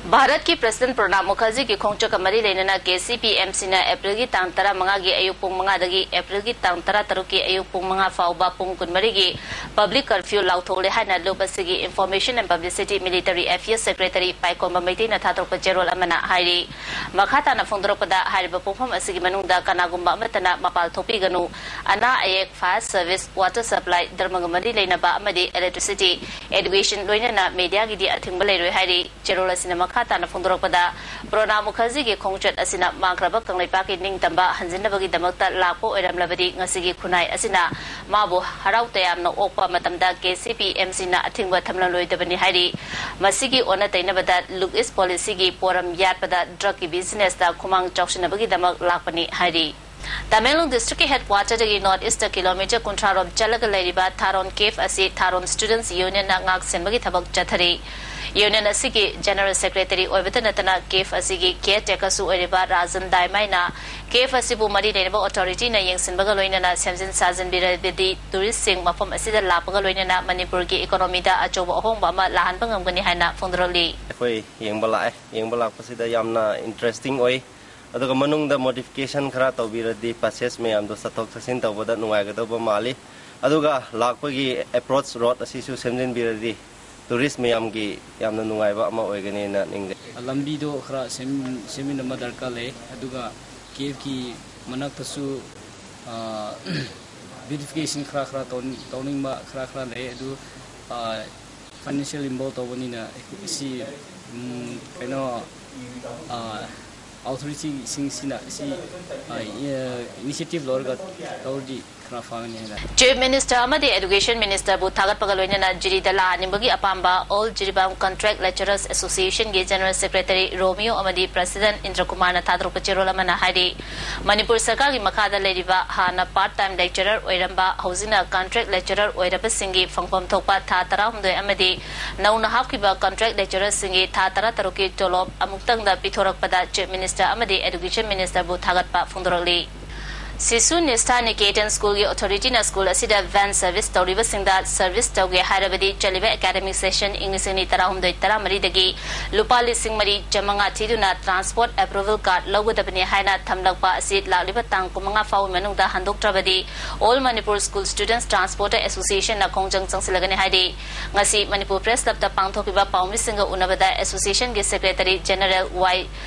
ꯚꯥꯔꯠꯀꯤ ꯄ꯭ꯔꯁꯤꯗꯦꯟ ꯄ꯭ꯔꯣꯅꯥꯕ ꯃꯨꯈꯔꯖꯤꯒꯤ ꯈꯣꯡꯆꯠꯀ ꯃꯔꯤ ꯂꯩꯅꯅ ꯀꯦ ꯁꯤ ꯄꯤ ꯑꯦꯝ ꯁꯤꯅ ꯑꯦꯄ꯭ꯔꯤꯜꯒꯤ ꯇꯥꯡ ꯇꯔꯥꯃꯉꯥꯒꯤ ꯑꯌꯨꯛ ꯄꯨꯡ ꯃꯉꯥꯗꯒꯤ ꯑꯦꯄ꯭ꯔꯤꯜꯒꯤ ꯇꯥꯡ ꯇꯔꯥꯇꯔꯨꯛꯀꯤ ꯑꯌꯨꯛ ꯄꯨꯡ ꯃꯉꯥ ꯐꯥꯎꯕ ꯄꯨꯡ ꯀꯨꯟꯃꯔꯤꯒꯤ ꯄꯕ꯭ꯂꯤꯛ ꯀꯔꯐ꯭ꯌꯨ ꯂꯥꯎꯊꯣꯛꯂꯦ ꯍꯥꯏꯅ ꯂꯨꯞ ꯑꯁꯤꯒꯤ information and publicity military affairs secretary ꯄꯥꯏꯀꯣꯝꯕ ꯃꯩꯇꯩꯅ ꯊꯥꯗꯣꯔꯛꯄ ꯆꯦꯔꯣꯜ ꯑꯃꯅ ꯍꯥꯏꯔꯤ꯫ ꯃꯈꯥ ꯇꯥꯅ ꯐꯣꯡꯗꯣꯔꯛꯄꯗ, ꯍꯥꯏꯔꯤꯕ ꯄꯨꯡꯐꯝ ꯑꯁꯤꯒꯤ ꯃꯅꯨꯡꯗ ꯀꯅꯥꯒꯨꯝꯕ ꯑꯃꯠꯇꯅ ꯃꯄꯥꯜ ꯊꯣꯛꯄꯤꯒꯅꯨ꯫ ꯑꯅꯥ ꯑꯌꯦꯛ, ꯐꯥꯌꯔ ꯁꯔꯚꯤꯁ, ꯋꯥꯇꯔ ꯁꯄ꯭ꯂꯥꯏ, ꯙꯔꯃꯒ ꯃꯔꯤ ꯂꯩꯅꯕ ꯑꯃꯗꯤ ꯏꯂꯦꯛꯇ꯭ꯔꯤꯁꯤꯇꯤ, ꯑꯦꯗꯨꯀꯦꯁꯟ, ꯂꯣꯏꯅꯅ ꯃꯦꯗꯤꯌꯥꯒꯤꯗꯤ ꯑꯊꯤꯡꯕ ꯂꯩꯔꯣꯏ ꯍꯥꯏꯔꯤ꯫ ꯆꯦꯔꯣꯜ ꯑꯁꯤꯅ ꯃꯈꯥ ꯇꯥꯅ ꯐꯣꯡꯗꯣꯔꯛꯄꯗ, ꯄ꯭ꯔꯣꯅꯥꯕ ꯃꯨꯈꯔꯖꯤꯒꯤ ꯈꯣꯡꯆꯠ ꯑꯁꯤꯅ ꯃꯥꯡꯈ꯭ꯔꯕ ꯀꯪꯂꯩꯄꯥꯛꯀꯤ ꯅꯤꯡꯇꯝꯕ ꯍꯟꯖꯤꯟꯅꯕꯒꯤꯗꯃꯛꯇ ꯂꯥꯛꯄ ꯑꯣꯏꯔꯝꯂꯕꯗꯤ, ꯉꯁꯤꯒꯤ ꯈꯨꯟꯅꯥꯏ ꯑꯁꯤꯅ ꯃꯥꯕꯨ ꯍꯔꯥꯎ ꯇꯌꯥꯝꯅ ꯑꯣꯛꯄ ꯃꯇꯝꯗ ꯀꯦ ꯁꯤ ꯄꯤ ꯑꯦꯝ ꯁꯤꯅ ꯑꯊꯤꯡꯕ ꯊꯝꯂꯝꯂꯣꯏꯗꯕꯅꯤ ꯍꯥꯏꯔꯤ꯫ ꯃꯁꯤꯒꯤ ꯑꯣꯟꯅ ꯇꯩꯅꯕꯗ, ꯂꯨꯛ ꯏꯁ ꯄꯣꯂꯤꯁꯤꯒꯤ ꯄꯣꯔꯝ ꯌꯥꯠꯄꯗ ꯗ꯭ꯔꯒꯀꯤ ꯕꯤꯖꯤꯅꯦꯁꯇ ꯈꯨꯃꯥꯡ ꯆꯥꯎꯁꯤꯟꯅꯕꯒꯤꯗꯃꯛ ꯂꯥꯛꯄꯅꯤ ꯍꯥꯏꯔꯤ꯫ ꯇꯃꯦꯡꯂꯣꯡ ꯗꯤꯁꯇ꯭ꯔꯤꯛꯀꯤ ꯍꯦꯗ ꯀ꯭ꯋꯥꯇꯔꯗꯒꯤ ꯅꯣꯔꯠ ꯏꯁꯇ ꯀꯤꯂꯣꯃꯤꯇꯔ ꯀꯨꯟꯊ꯭ꯔꯥ ꯔꯣꯝ ꯆꯠꯂꯒ ꯂꯩꯔꯤꯕ ꯊꯥꯔꯣꯟ ꯀꯦꯐ ꯑꯁꯤ ꯊꯥꯔꯣꯟ ꯁ꯭ꯇꯨꯗꯦꯟꯠꯁ ꯌꯨꯅꯤꯌꯟꯅ ꯉꯥꯛ ꯁꯦꯟꯕꯒꯤ ꯊꯕꯛ ꯆꯠꯊꯔꯤ꯫ ꯌꯨꯅꯤꯌꯟ ꯑꯁꯤꯒꯤ ꯖꯦꯅꯔꯦꯜ ꯁꯦꯀ꯭ꯔꯦꯇꯔꯤ ꯑꯣꯏꯕꯇ ꯅꯠꯇꯅ ꯀꯦꯐ ꯑꯁꯤꯒꯤ ꯀꯤꯌꯔ ꯇꯦꯀꯔꯁꯨ ꯑꯣꯏꯔꯤꯕ ꯔꯥꯖꯟ ꯗꯥꯏꯃꯥꯏꯅ ꯀꯦꯐ ꯑꯁꯤꯕꯨ ꯃꯔꯤ ꯂꯩꯅꯕ ꯑꯣꯊꯣꯔꯤꯇꯤꯅ ꯌꯦꯡꯁꯤꯟꯕꯒ ꯂꯣꯏꯅꯅ ꯁꯦꯝꯖꯤꯟ ꯁꯥꯖꯤꯟꯕꯤꯔꯕꯗꯤ ꯇꯨꯔꯤꯁꯁꯤꯡ ꯃꯐꯝ ꯑꯁꯤꯗ ꯂꯥꯛꯄꯒ ꯂꯣꯏꯅꯅ ꯃꯅꯤꯄꯨꯔꯒꯤ ꯏꯀꯣꯅꯣꯃꯤꯗ ꯑꯆꯧꯕ ꯑꯍꯣꯡꯕ ꯑꯃ ꯂꯥꯛꯍꯟꯕ ꯉꯝꯒꯅꯤ ꯍꯥꯏꯅ ꯐꯣꯡꯗꯣꯔꯛꯂꯤ꯫ ꯑꯩꯈꯣꯏ ꯌꯦꯡꯕ ꯂꯥꯛꯑꯦ꯫ ꯌꯦꯡꯕ ꯂꯥꯛꯄꯁꯤꯗ ꯌꯥꯝꯅ ꯏꯟꯇꯔꯦꯁꯇꯤꯡ ꯑꯣꯏ꯫ ꯑꯗꯨꯒ ꯃꯅꯨꯡꯗ ꯃꯣꯗꯤꯐꯤꯀꯦꯁꯟ ꯈꯔ ꯇꯧꯕꯤꯔꯗꯤ ꯄꯦꯁꯦꯖ ꯃꯌꯥꯝꯗꯣ ꯆꯠꯊꯣꯛ ꯆꯠꯁꯤꯟ ꯇꯧꯕꯗ ꯅꯨꯡꯉꯥꯏꯒꯗꯧꯕ ꯃꯥꯜꯂꯤ꯫ ꯑꯗꯨꯒ ꯂꯥꯛꯄꯒꯤ ꯑꯦꯄ꯭ꯔꯣꯆ ꯔꯣꯗ ꯑꯁꯤꯁꯨ ꯁꯦꯝꯖꯤꯟꯕꯤꯔꯗꯤ ꯇꯨꯔꯤꯁ ꯃꯌꯥꯝꯒꯤ ꯌꯥꯝꯅ ꯅꯨꯡꯉꯥꯏꯕ ꯑꯃ ꯑꯣꯏꯒꯅꯤꯅ ꯅꯤꯡꯖꯩ꯫ ꯂꯝꯕꯤꯗꯣ ꯈꯔ ꯁꯦꯝ- ꯁꯦꯝꯃꯤꯟꯅꯕ ꯗꯔꯀꯥꯔ ꯂꯩ꯫ ꯑꯗꯨꯒ ꯀꯦꯐꯀꯤ ꯃꯅꯥꯛꯇꯁꯨ ꯕ꯭ꯌꯨꯇꯤꯐꯤꯀꯦꯁꯟ ꯈꯔ ꯈꯔ ꯇꯧꯅꯤꯡ- ꯇꯧꯅꯤꯡꯕ ꯈꯔ ꯈꯔ ꯂꯩ꯫ ꯑꯗꯨ ꯐꯥꯏꯅꯥꯟꯁꯤꯌꯦꯜ ꯏꯟꯚꯣꯜꯕ ꯇꯧꯕꯅꯤꯅ ꯁꯤ ꯀꯩꯅꯣ ꯑꯣꯊꯣꯔꯤꯇꯤꯁꯤꯡꯁꯤꯅ ꯁꯤ ꯏꯅꯤꯁꯤꯌꯦꯇꯤꯚ ꯂꯧꯔꯒ ꯇꯧꯔꯗꯤ ꯈꯔ ꯐꯒꯅꯤ ꯍꯥꯏꯅ꯫ ꯆꯤꯐ ꯃꯤꯅꯤꯁꯇꯔ ꯑꯃꯗꯤ ꯑꯦꯗꯨꯀꯦꯁꯟ ꯃꯤꯅꯤꯁꯇꯔꯕꯨ ꯊꯥꯒꯠꯄꯒ ꯂꯣꯏꯅꯅ ꯖꯤꯔꯤꯗ ꯂꯥꯛꯍꯟꯅꯤꯡꯕꯒꯤ ꯑꯄꯥꯝꯕ ꯑꯣꯜ ꯖꯤꯔꯤꯕꯥꯝ ꯀꯟꯇ꯭ꯔꯦꯛ ꯂꯦꯛꯆꯔꯔꯁ ꯑꯦꯁꯣꯁꯤꯌꯦꯁꯟꯒꯤ ꯖꯦꯅꯔꯦꯜ ꯁꯦꯀ꯭ꯔꯦꯇꯔꯤ ꯔꯣꯃꯤꯌꯣ ꯑꯃꯗꯤ ꯄ꯭ꯔꯁꯤꯗꯦꯟꯠ ꯏꯟꯗ꯭ꯔꯀꯨꯃꯥꯔꯅ ꯊꯥꯗꯣꯔꯛꯄ ꯆꯦꯔꯣꯜ ꯑꯃꯅ ꯍꯥꯏꯔꯤ, ꯃꯅꯤꯄꯨꯔ ꯁꯔꯀꯥꯔꯒꯤ ꯃꯈꯥꯗ ꯂꯩꯔꯤꯕ ꯍꯥꯟꯅ ꯄꯥꯔꯠ ꯇꯥꯏꯝ ꯂꯦꯛꯆꯔꯔ ꯑꯣꯏꯔꯝꯕ, ꯍꯧꯖꯤꯛꯅ ꯀꯟꯇ꯭ꯔꯦꯛ ꯂꯦꯛꯆꯔꯔ ꯑꯣꯏꯔꯕꯁꯤꯡꯒꯤ ꯐꯪꯐꯝ ꯊꯣꯛꯄ ꯊꯥ ꯇꯔꯥꯍꯨꯝꯗꯣꯏ ꯑꯃꯗꯤ ꯅꯧꯅ ꯍꯥꯞꯈꯤꯕ ꯀꯟꯇ꯭ꯔꯦꯛ ꯂꯦꯛꯆꯔꯔꯁꯤꯡꯒꯤ ꯊꯥ ꯇꯔꯥꯇꯔꯨꯛꯀꯤ ꯇꯣꯂꯣꯞ ꯑꯃꯨꯛꯇꯪꯗ ꯄꯤꯊꯣꯔꯛꯄꯗ ꯆꯤꯐ ꯃꯤꯅꯤꯁꯇꯔ ꯑꯃꯗꯤ ꯑꯦꯗꯨꯀꯦꯁꯟ ꯃꯤꯅꯤꯁꯇꯔꯕꯨ ꯊꯥꯒꯠꯄ ꯐꯣꯡꯗꯣꯔꯛꯂꯤ꯫ ꯁꯤꯁꯨ ꯅꯤꯁꯊꯥ ꯅꯤꯀꯦꯇꯟ ꯁ꯭ꯀꯨꯜꯒꯤ ꯑꯣꯊꯣꯔꯤꯇꯤꯅ ꯁ꯭ꯀꯨꯜ ꯑꯁꯤꯗ ꯚꯦꯟ ꯁꯔꯚꯤꯁ ꯇꯧꯔꯤꯕꯁꯤꯡꯗ ꯁꯔꯚꯤꯁ ꯇꯧꯒꯦ ꯍꯥꯏꯔꯕꯗꯤ ꯆꯠꯂꯤꯕ ꯑꯦꯀꯥꯗꯃꯤꯛ ꯁꯦꯁꯟ ꯏꯪ ꯂꯤꯁꯤꯡ ꯑꯅꯤ ꯇꯔꯥꯍꯨꯝꯗꯣꯏ ꯇꯔꯥꯃꯔꯤꯗꯒꯤ ꯂꯨꯄꯥ ꯂꯤꯁꯤꯡ ꯃꯔꯤ ꯆꯥꯃꯉꯥ ꯊꯤꯗꯨꯅ ꯇ꯭ꯔꯥꯟꯁꯄꯣꯔꯠ ꯑꯦꯄ꯭ꯔꯨꯚꯦꯜ ꯀꯥꯔꯗ ꯂꯧꯒꯗꯕꯅꯤ ꯍꯥꯏꯅ ꯊꯝꯂꯛꯄ ꯑꯁꯤ ꯂꯥꯛꯂꯤꯕ ꯇꯥꯡ ꯀꯨꯟꯃꯉꯥ ꯐꯥꯎꯕꯒꯤ ꯃꯅꯨꯡꯗ ꯍꯟꯗꯣꯛꯇ꯭ꯔꯕꯗꯤ All Manipur School Students Transporter Associationꯅ ꯈꯣꯡꯖꯪ ꯆꯪꯁꯤꯜꯂꯒꯅꯤ ꯍꯥꯏꯔꯤ꯫ ꯉꯁꯤ ꯃꯅꯤꯄꯨꯔ ꯄ꯭ꯔꯦꯁ ꯀ꯭ꯂꯕꯇ ꯄꯥꯡꯊꯣꯛꯈꯤꯕ ꯄꯥꯎꯃꯤꯁꯤꯡꯒ ꯎꯅꯕꯗ ꯑꯦꯁꯣꯁꯤꯌꯦꯁꯟꯒꯤ ꯁꯦꯀ꯭ꯔꯦꯇꯔꯤ ꯖꯦꯅꯔꯦꯜ ꯋꯥꯏ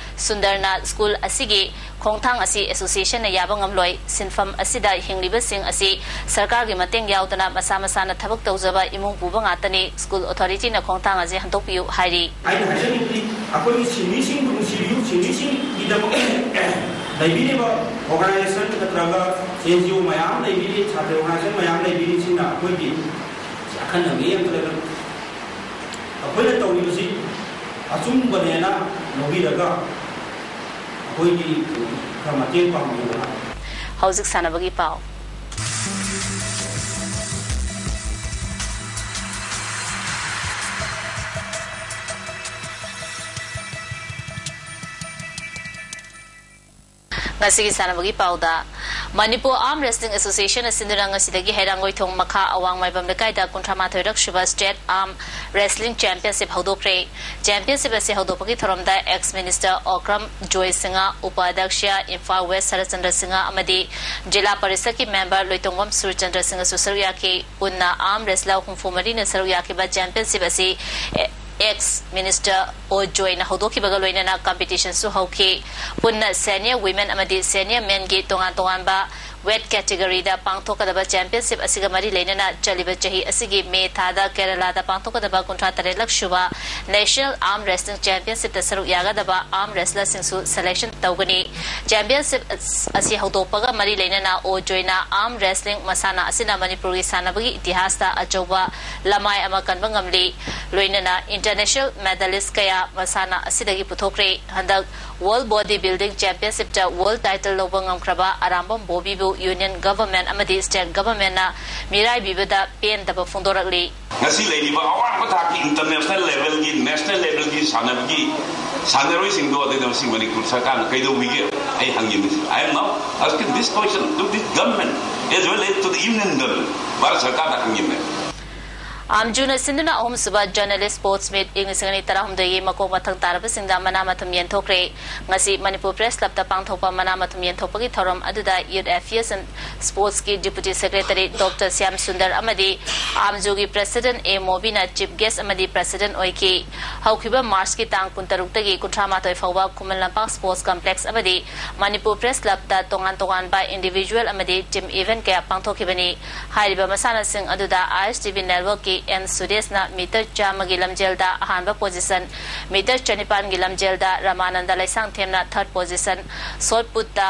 ꯁꯨꯟꯗꯔꯅ ꯁ꯭ꯀꯨꯜ ꯑꯁꯤꯒꯤ ꯈꯣꯡꯊꯥꯡ ꯑꯁꯤ ꯑꯦꯁꯣꯁꯤꯌꯦꯁꯟꯅ ꯌꯥꯕ ꯉꯝꯂꯣꯏ꯫ ꯁꯤꯟꯐꯝ ꯑꯁꯤꯗ ꯍꯤꯡꯂꯤꯕꯁꯤꯡ ꯑꯁꯤ ꯁꯔꯀꯥꯔꯒꯤ ꯃꯇꯦꯡ ꯌꯥꯎꯗꯅ ꯃꯁꯥ ꯃꯁꯥꯅ ꯊꯕꯛ ꯇꯧꯖꯕ ꯏꯃꯨꯡ ꯄꯨꯕ ꯉꯥꯛꯇꯅꯤ꯫ ꯁ꯭ꯀꯨꯜ ꯑꯣꯊꯣꯔꯤꯇꯤꯅ ꯈꯣꯡꯊꯥꯡ ꯑꯁꯤ ꯍꯟꯗꯣꯛꯄꯤꯌꯨ ꯍꯥꯏꯔꯤ꯫ ꯑꯩꯅ ꯍꯥꯏꯖꯅꯤꯡꯕꯗꯤ ꯑꯩꯈꯣꯏꯒꯤ ꯁꯤꯟꯃꯤꯁꯤꯡꯕꯨ ꯅꯨꯡꯁꯤꯕꯤꯌꯨ, ꯁꯤꯟꯃꯤꯁꯤꯡꯒꯤꯗꯃꯛ ꯂꯩꯕꯤꯔꯤꯕ ꯑꯣꯔꯒꯅꯥꯏꯖꯦꯁꯟ ꯅꯠꯇ꯭ꯔꯒ ꯑꯦꯟ ꯖꯤ ꯑꯣ ꯃꯌꯥꯝ ꯂꯩꯕꯤꯔꯤ, ꯁꯥꯇ꯭ꯔ ꯑꯣꯔꯒꯅꯥꯏꯖꯦꯁꯟ ꯃꯌꯥꯝ ꯂꯩꯕꯤꯔꯤꯁꯤꯡꯅ ꯑꯩꯈꯣꯏꯒꯤ ꯑꯈꯟꯅꯕ ꯃꯤꯠꯌꯦꯡ ꯑꯃꯗ ꯑꯩꯈꯣꯏꯅ ꯇꯧꯔꯤꯕꯁꯤ ꯑꯆꯨꯝꯕꯅꯦꯅ ꯂꯧꯕꯤꯔꯒ ꯑꯩꯈꯣꯏꯒꯤ ꯈꯔ ꯃꯇꯦꯡ ꯄꯥꯡꯕꯤꯌꯨ꯫ ꯍꯧꯖꯤꯛ ꯁꯥꯟꯅꯕꯒꯤ ꯄꯥꯎ꯫ ꯉꯁꯤꯒꯤ ꯁꯥꯟꯅꯕꯒꯤ ꯄꯥꯎꯗ, ꯃꯅꯤꯄꯨꯔ ꯑꯥꯔꯝ ꯔꯦꯁꯂꯤꯡ ꯑꯦꯁꯣꯁꯤꯌꯦꯁꯟꯅ ꯁꯤꯟꯗꯨꯅ ꯉꯁꯤꯗꯒꯤ ꯍꯩꯔꯥꯡꯒꯣꯏꯊꯣꯡ ꯃꯈꯥ ꯑꯋꯥꯡ ꯃꯥꯏꯕꯝ ꯂꯩꯀꯥꯏꯗ ꯀꯨꯟꯊ꯭ꯔꯥ ꯃꯥꯊꯣꯏꯔꯛ ꯁꯨꯕ ꯁ꯭ꯇꯦꯠ ꯑꯥꯔꯝ ꯔꯦꯁꯂꯤꯡ ꯆꯦꯝꯄꯤꯌꯟꯁꯤꯞ ꯍꯧꯗꯣꯛꯈ꯭ꯔꯦ꯫ ꯆꯦꯝꯄꯤꯌꯟꯁꯤꯞ ꯑꯁꯤ ꯍꯧꯗꯣꯛꯄꯒꯤ ꯊꯧꯔꯝꯗ ꯑꯦꯛꯁ ꯃꯤꯅꯤꯁꯇꯔ ꯑꯣꯀ꯭ꯔꯝ ꯖꯣꯏ ꯁꯤꯡꯍ, ꯎꯄꯥꯙ꯭ꯌꯛꯁ ꯏꯝꯐꯥꯜ ꯋꯦꯁ ꯁꯔꯠꯆꯟꯗ꯭ꯔ ꯁꯤꯡꯍ ꯑꯃꯗꯤ ꯖꯤꯂꯥ ꯄꯔꯤꯁꯠꯀꯤ ꯃꯦꯝꯕꯔ ꯂꯣꯏꯇꯣꯡꯕꯝ ꯁꯨꯔꯆꯟꯗ꯭ꯔ ꯁꯤꯡꯍꯁꯨ ꯁꯔꯨꯛ ꯌꯥꯈꯤ꯫ ꯄꯨꯟꯅ ꯑꯥꯔꯝ ꯔꯦꯁꯂꯔ ꯍꯨꯝꯐꯨ ꯃꯔꯤꯅ ꯁꯔꯨꯛ ꯌꯥꯈꯤꯕ ꯆꯦꯝꯄꯤꯌꯟꯁꯤꯞ ꯑꯁꯤ ꯑꯦ-, ꯑꯦꯛꯁ ꯃꯤꯅꯤꯁꯇꯔ ꯑꯣ ꯖꯣꯏꯅ ꯍꯧꯗꯣꯛꯈꯤꯕꯒ ꯂꯣꯏꯅꯅ ꯀꯝꯄꯤꯇꯤꯁꯟꯁꯨ ꯍꯧꯈꯤ꯫ ꯄꯨꯟꯅ ꯁꯦꯅꯤꯌꯔ ꯋꯤꯃꯦꯟ ꯑꯃꯗꯤ ꯁꯦꯅꯤꯌꯔ ꯃꯦꯟꯒꯤ ꯇꯣꯉꯥꯟ ꯇꯣꯉꯥꯟꯕ ꯋꯦꯠ ꯀꯦꯇꯦꯒꯣꯔꯤꯗ ꯄꯥꯡꯊꯣꯛꯀꯗꯕ ꯆꯦꯝꯄꯤꯌꯟꯁꯤꯞ ꯑꯁꯤꯒ ꯃꯔꯤ ꯂꯩꯅꯅ ꯆꯠꯂꯤꯕ ꯆꯍꯤ ꯑꯁꯤꯒꯤ ꯃꯦ ꯊꯥꯗ ꯀꯦꯔꯂꯥꯗ ꯄꯥꯡꯊꯣꯛꯀꯗꯕ ꯀꯨꯟꯊ꯭ꯔꯥ ꯇꯔꯦꯠꯂꯛ ꯁꯨꯕ ꯅꯦꯁꯅꯦꯜ ꯑꯥꯔꯝ ꯔꯦꯁꯂꯤꯡ ꯆꯦꯝꯄꯤꯌꯟꯁꯤꯞꯇ ꯁꯔꯨꯛ ꯌꯥꯒꯗꯕ ꯑꯥꯔꯝ ꯔꯦꯁꯂꯔꯁꯤꯡꯁꯨ ꯁꯦꯂꯦꯛꯁꯟ ꯇꯧꯒꯅꯤ꯫ ꯆꯦꯝꯄꯤꯌꯟꯁꯤꯞ ꯑꯁꯤ ꯍꯧꯗꯣꯛꯄꯒ ꯃꯔꯤ ꯂꯩꯅꯅ ꯑꯣ ꯖꯣꯏꯅ ꯑꯥꯔꯝ ꯔꯦꯁꯂꯤꯡ ꯃꯁꯥꯟꯅ ꯑꯁꯤꯅ ꯃꯅꯤꯄꯨꯔꯒꯤ ꯁꯥꯟꯅꯕꯒꯤ ꯏꯇꯤꯍꯥꯁꯇ ꯑꯆꯧꯕ ꯂꯃꯥꯏ ꯑꯃ ꯀꯟꯕ ꯉꯝꯂꯤ꯫ ꯂꯣꯏꯅꯅ ꯏꯟꯇꯔꯅꯦꯁꯅꯦꯜ ꯃꯦꯗꯥꯂꯤꯁ ꯀꯌꯥ ꯃꯁꯥꯟꯅ ꯑꯁꯤꯗꯒꯤ ꯄꯨꯊꯣꯛꯈ꯭ꯔꯦ꯫ ꯍꯟꯗꯛ ꯋꯥꯔꯜꯗ ꯕꯣꯗꯤ ꯕꯤꯜꯗꯤꯡ ꯆꯦꯝꯄꯤꯌꯟꯁꯤꯞꯇ ꯋꯥꯔꯜꯗ ꯇꯥꯏꯇꯜ ꯂꯧꯕ ꯉꯝꯈ꯭ꯔꯕ ꯑꯔꯥꯝꯕꯝ ꯕꯣꯕꯤꯕꯨ ꯌꯨꯅꯤꯌꯟ ꯒꯚꯔꯟꯃꯦꯟꯠ ꯑꯃꯗꯤ ꯁ꯭ꯇꯦꯠ ꯒꯚꯔꯟꯃꯦꯟꯠꯅ ꯃꯤꯔꯥꯏꯕꯤꯕꯗ ꯄꯦꯟꯗꯕ ꯐꯣꯡꯗꯣꯔꯛꯂꯤ꯫ ꯉꯁꯤ ꯂꯩꯔꯤꯕ ꯑꯋꯥꯡꯕ ꯊꯥꯛꯀꯤ ꯏꯟꯇꯔꯅꯦꯁꯅꯦꯜ ꯂꯦꯚꯦꯜꯒꯤ, ꯅꯦꯁꯅꯦꯜ ꯂꯦꯚꯦꯜꯒꯤ ꯁꯥꯟꯅꯕꯒꯤ ꯁꯥꯟꯅꯔꯣꯏꯁꯤꯡꯗꯣ ꯑꯗꯨꯗ ꯉꯁꯤ ꯃꯅꯤꯄꯨꯔ ꯁꯔꯀꯥꯔꯅ ꯀꯩꯗꯧꯕꯤꯒꯦ? ꯑꯩ ꯍꯪꯉꯤꯅꯤ꯫ I am not, Asking this question to this government as well as to the union government. Bharat ꯁꯔꯀꯥꯔꯗ ꯍꯪꯉꯤꯕꯅꯦ꯫ ꯑꯥꯝꯖꯨꯅ ꯁꯤꯟꯗꯨꯅ ꯑꯍꯨꯝꯁꯨꯕ Journalist Sports Meet ꯏꯪ ꯂꯤꯁꯤꯡ ꯑꯅꯤ ꯇꯔꯥꯍꯨꯝꯗꯣꯏꯒꯤ ꯃꯀꯣꯛ ꯃꯊꯪ ꯇꯥꯔꯕꯁꯤꯡꯗ ꯃꯅꯥ ꯃꯊꯨꯝ ꯌꯦꯟꯊꯣꯛꯈ꯭ꯔꯦ꯫ ꯉꯁꯤ ꯃꯅꯤꯄꯨꯔ Press Clubꯇ ꯄꯥꯡꯊꯣꯛꯄ ꯃꯅꯥ ꯃꯊꯨꯝ ꯌꯦꯟꯊꯣꯛꯄꯒꯤ ꯊꯧꯔꯝ ꯑꯗꯨꯗ Youth Affairs and Sportsꯀꯤ Deputy Secretary Doctor Shyam Sundar ꯑꯃꯗꯤ ꯑꯥꯝꯖꯨꯒꯤ President ꯑꯦ ꯃꯣꯕꯤꯅ Chief Guest ꯑꯃꯗꯤ President ꯑꯣꯏꯈꯤ꯫ ꯍꯧꯈꯤꯕ Marchꯀꯤ ꯇꯥꯡ ꯀꯨꯟꯇꯔꯨꯛꯇꯒꯤ ꯀꯨꯟꯊ꯭ꯔꯥꯃꯥꯊꯣꯏ ꯐꯥꯎꯕ ꯈꯨꯃꯟ ꯂꯝꯄꯥꯛ Sports Complex ꯑꯃꯗꯤ ꯃꯅꯤꯄꯨꯔ Press Clubꯇ ꯇꯣꯉꯥꯟ ꯇꯣꯉꯥꯟꯕ individual ꯑꯃꯗꯤ team event ꯀꯌꯥ ꯄꯥꯡꯊꯣꯛꯈꯤꯕꯅꯤ꯫ ꯍꯥꯏꯔꯤꯕ ꯃꯁꯥꯟꯅꯁꯤꯡ ꯑꯗꯨꯗ ISTV Networkꯀꯤ ꯑꯦꯟ ꯁꯨꯔꯦꯁꯅ meter ꯆꯥꯝꯃꯒꯤ ꯂꯝꯖꯦꯜꯗ ꯑꯍꯥꯟꯕ position, meter ꯆꯅꯤꯄꯥꯟꯒꯤ ꯂꯝꯖꯦꯜꯗ ꯔꯃꯥꯅꯟꯗ ꯂꯩꯁꯥꯡꯊꯦꯝꯅ third position, shot putꯇ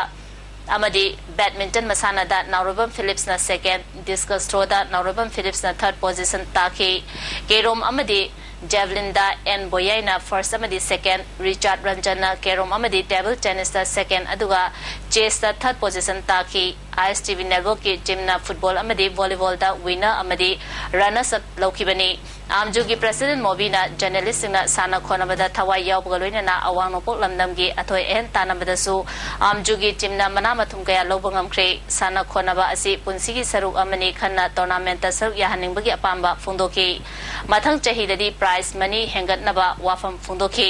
ꯑꯃꯗꯤ badminton ꯃꯁꯥꯟꯅꯗ ꯅꯥꯎꯔꯣꯏꯕꯝ Phillipsꯅ second, discus throwꯗ ꯅꯥꯎꯔꯣꯏꯕꯝ Phillipsꯅ third position ꯇꯥꯈꯤ꯫ Carrom ꯑꯃꯗꯤ javelinꯗ ꯑꯦꯟ ꯕꯣꯌꯥꯏꯅ first ꯑꯃꯗꯤ second, ꯔꯤꯆꯥꯔꯗ ꯔꯟꯖꯟꯅ carrom ꯑꯃꯗꯤ table tennisꯇ second ꯑꯗꯨꯒ chessꯇ third position ꯇꯥꯈꯤ꯫ ISTV Networkꯀꯤ teamꯅ football ꯑꯃꯗꯤ volleyballꯗ winner ꯑꯃꯗꯤ runners up ꯂꯧꯈꯤꯕꯅꯤ꯫ ꯑꯥꯝꯖꯨꯒꯤ President ꯃꯣꯕꯤꯅ journalistꯁꯤꯡꯅ ꯁꯥꯟꯅ ꯈꯣꯠꯅꯕꯗ ꯊꯋꯥꯏ ꯌꯥꯎꯕꯒ ꯂꯣꯏꯅꯅ ꯑꯋꯥꯡ ꯅꯣꯡꯄꯣꯛ ꯂꯝꯗꯝꯒꯤ ꯑꯊꯣꯏ ꯑꯍꯦꯟ ꯇꯥꯟꯅꯕꯗꯁꯨ ꯑꯥꯝꯖꯨꯒꯤ teamꯅ ꯃꯅꯥ ꯃꯊꯨꯝ ꯀꯌꯥ ꯂꯧꯕ ꯉꯝꯈ꯭ꯔꯦ꯫ ꯁꯥꯟꯅ ꯈꯣꯠꯅꯕ ꯑꯁꯤ ꯄꯨꯟꯁꯤꯒꯤ ꯁꯔꯨꯛ ꯑꯃꯅꯤ ꯈꯟꯅ tournamentꯇ ꯁꯔꯨꯛ ꯌꯥꯍꯟꯅꯤꯡꯕꯒꯤ ꯑꯄꯥꯝꯕ ꯐꯣꯡꯗꯣꯛꯈꯤ꯫ ꯃꯊꯪ ꯆꯍꯤꯗꯗꯤ prize money ꯍꯦꯟꯒꯠꯅꯕ ꯋꯥꯐꯝ ꯐꯣꯡꯗꯣꯛꯈꯤ꯫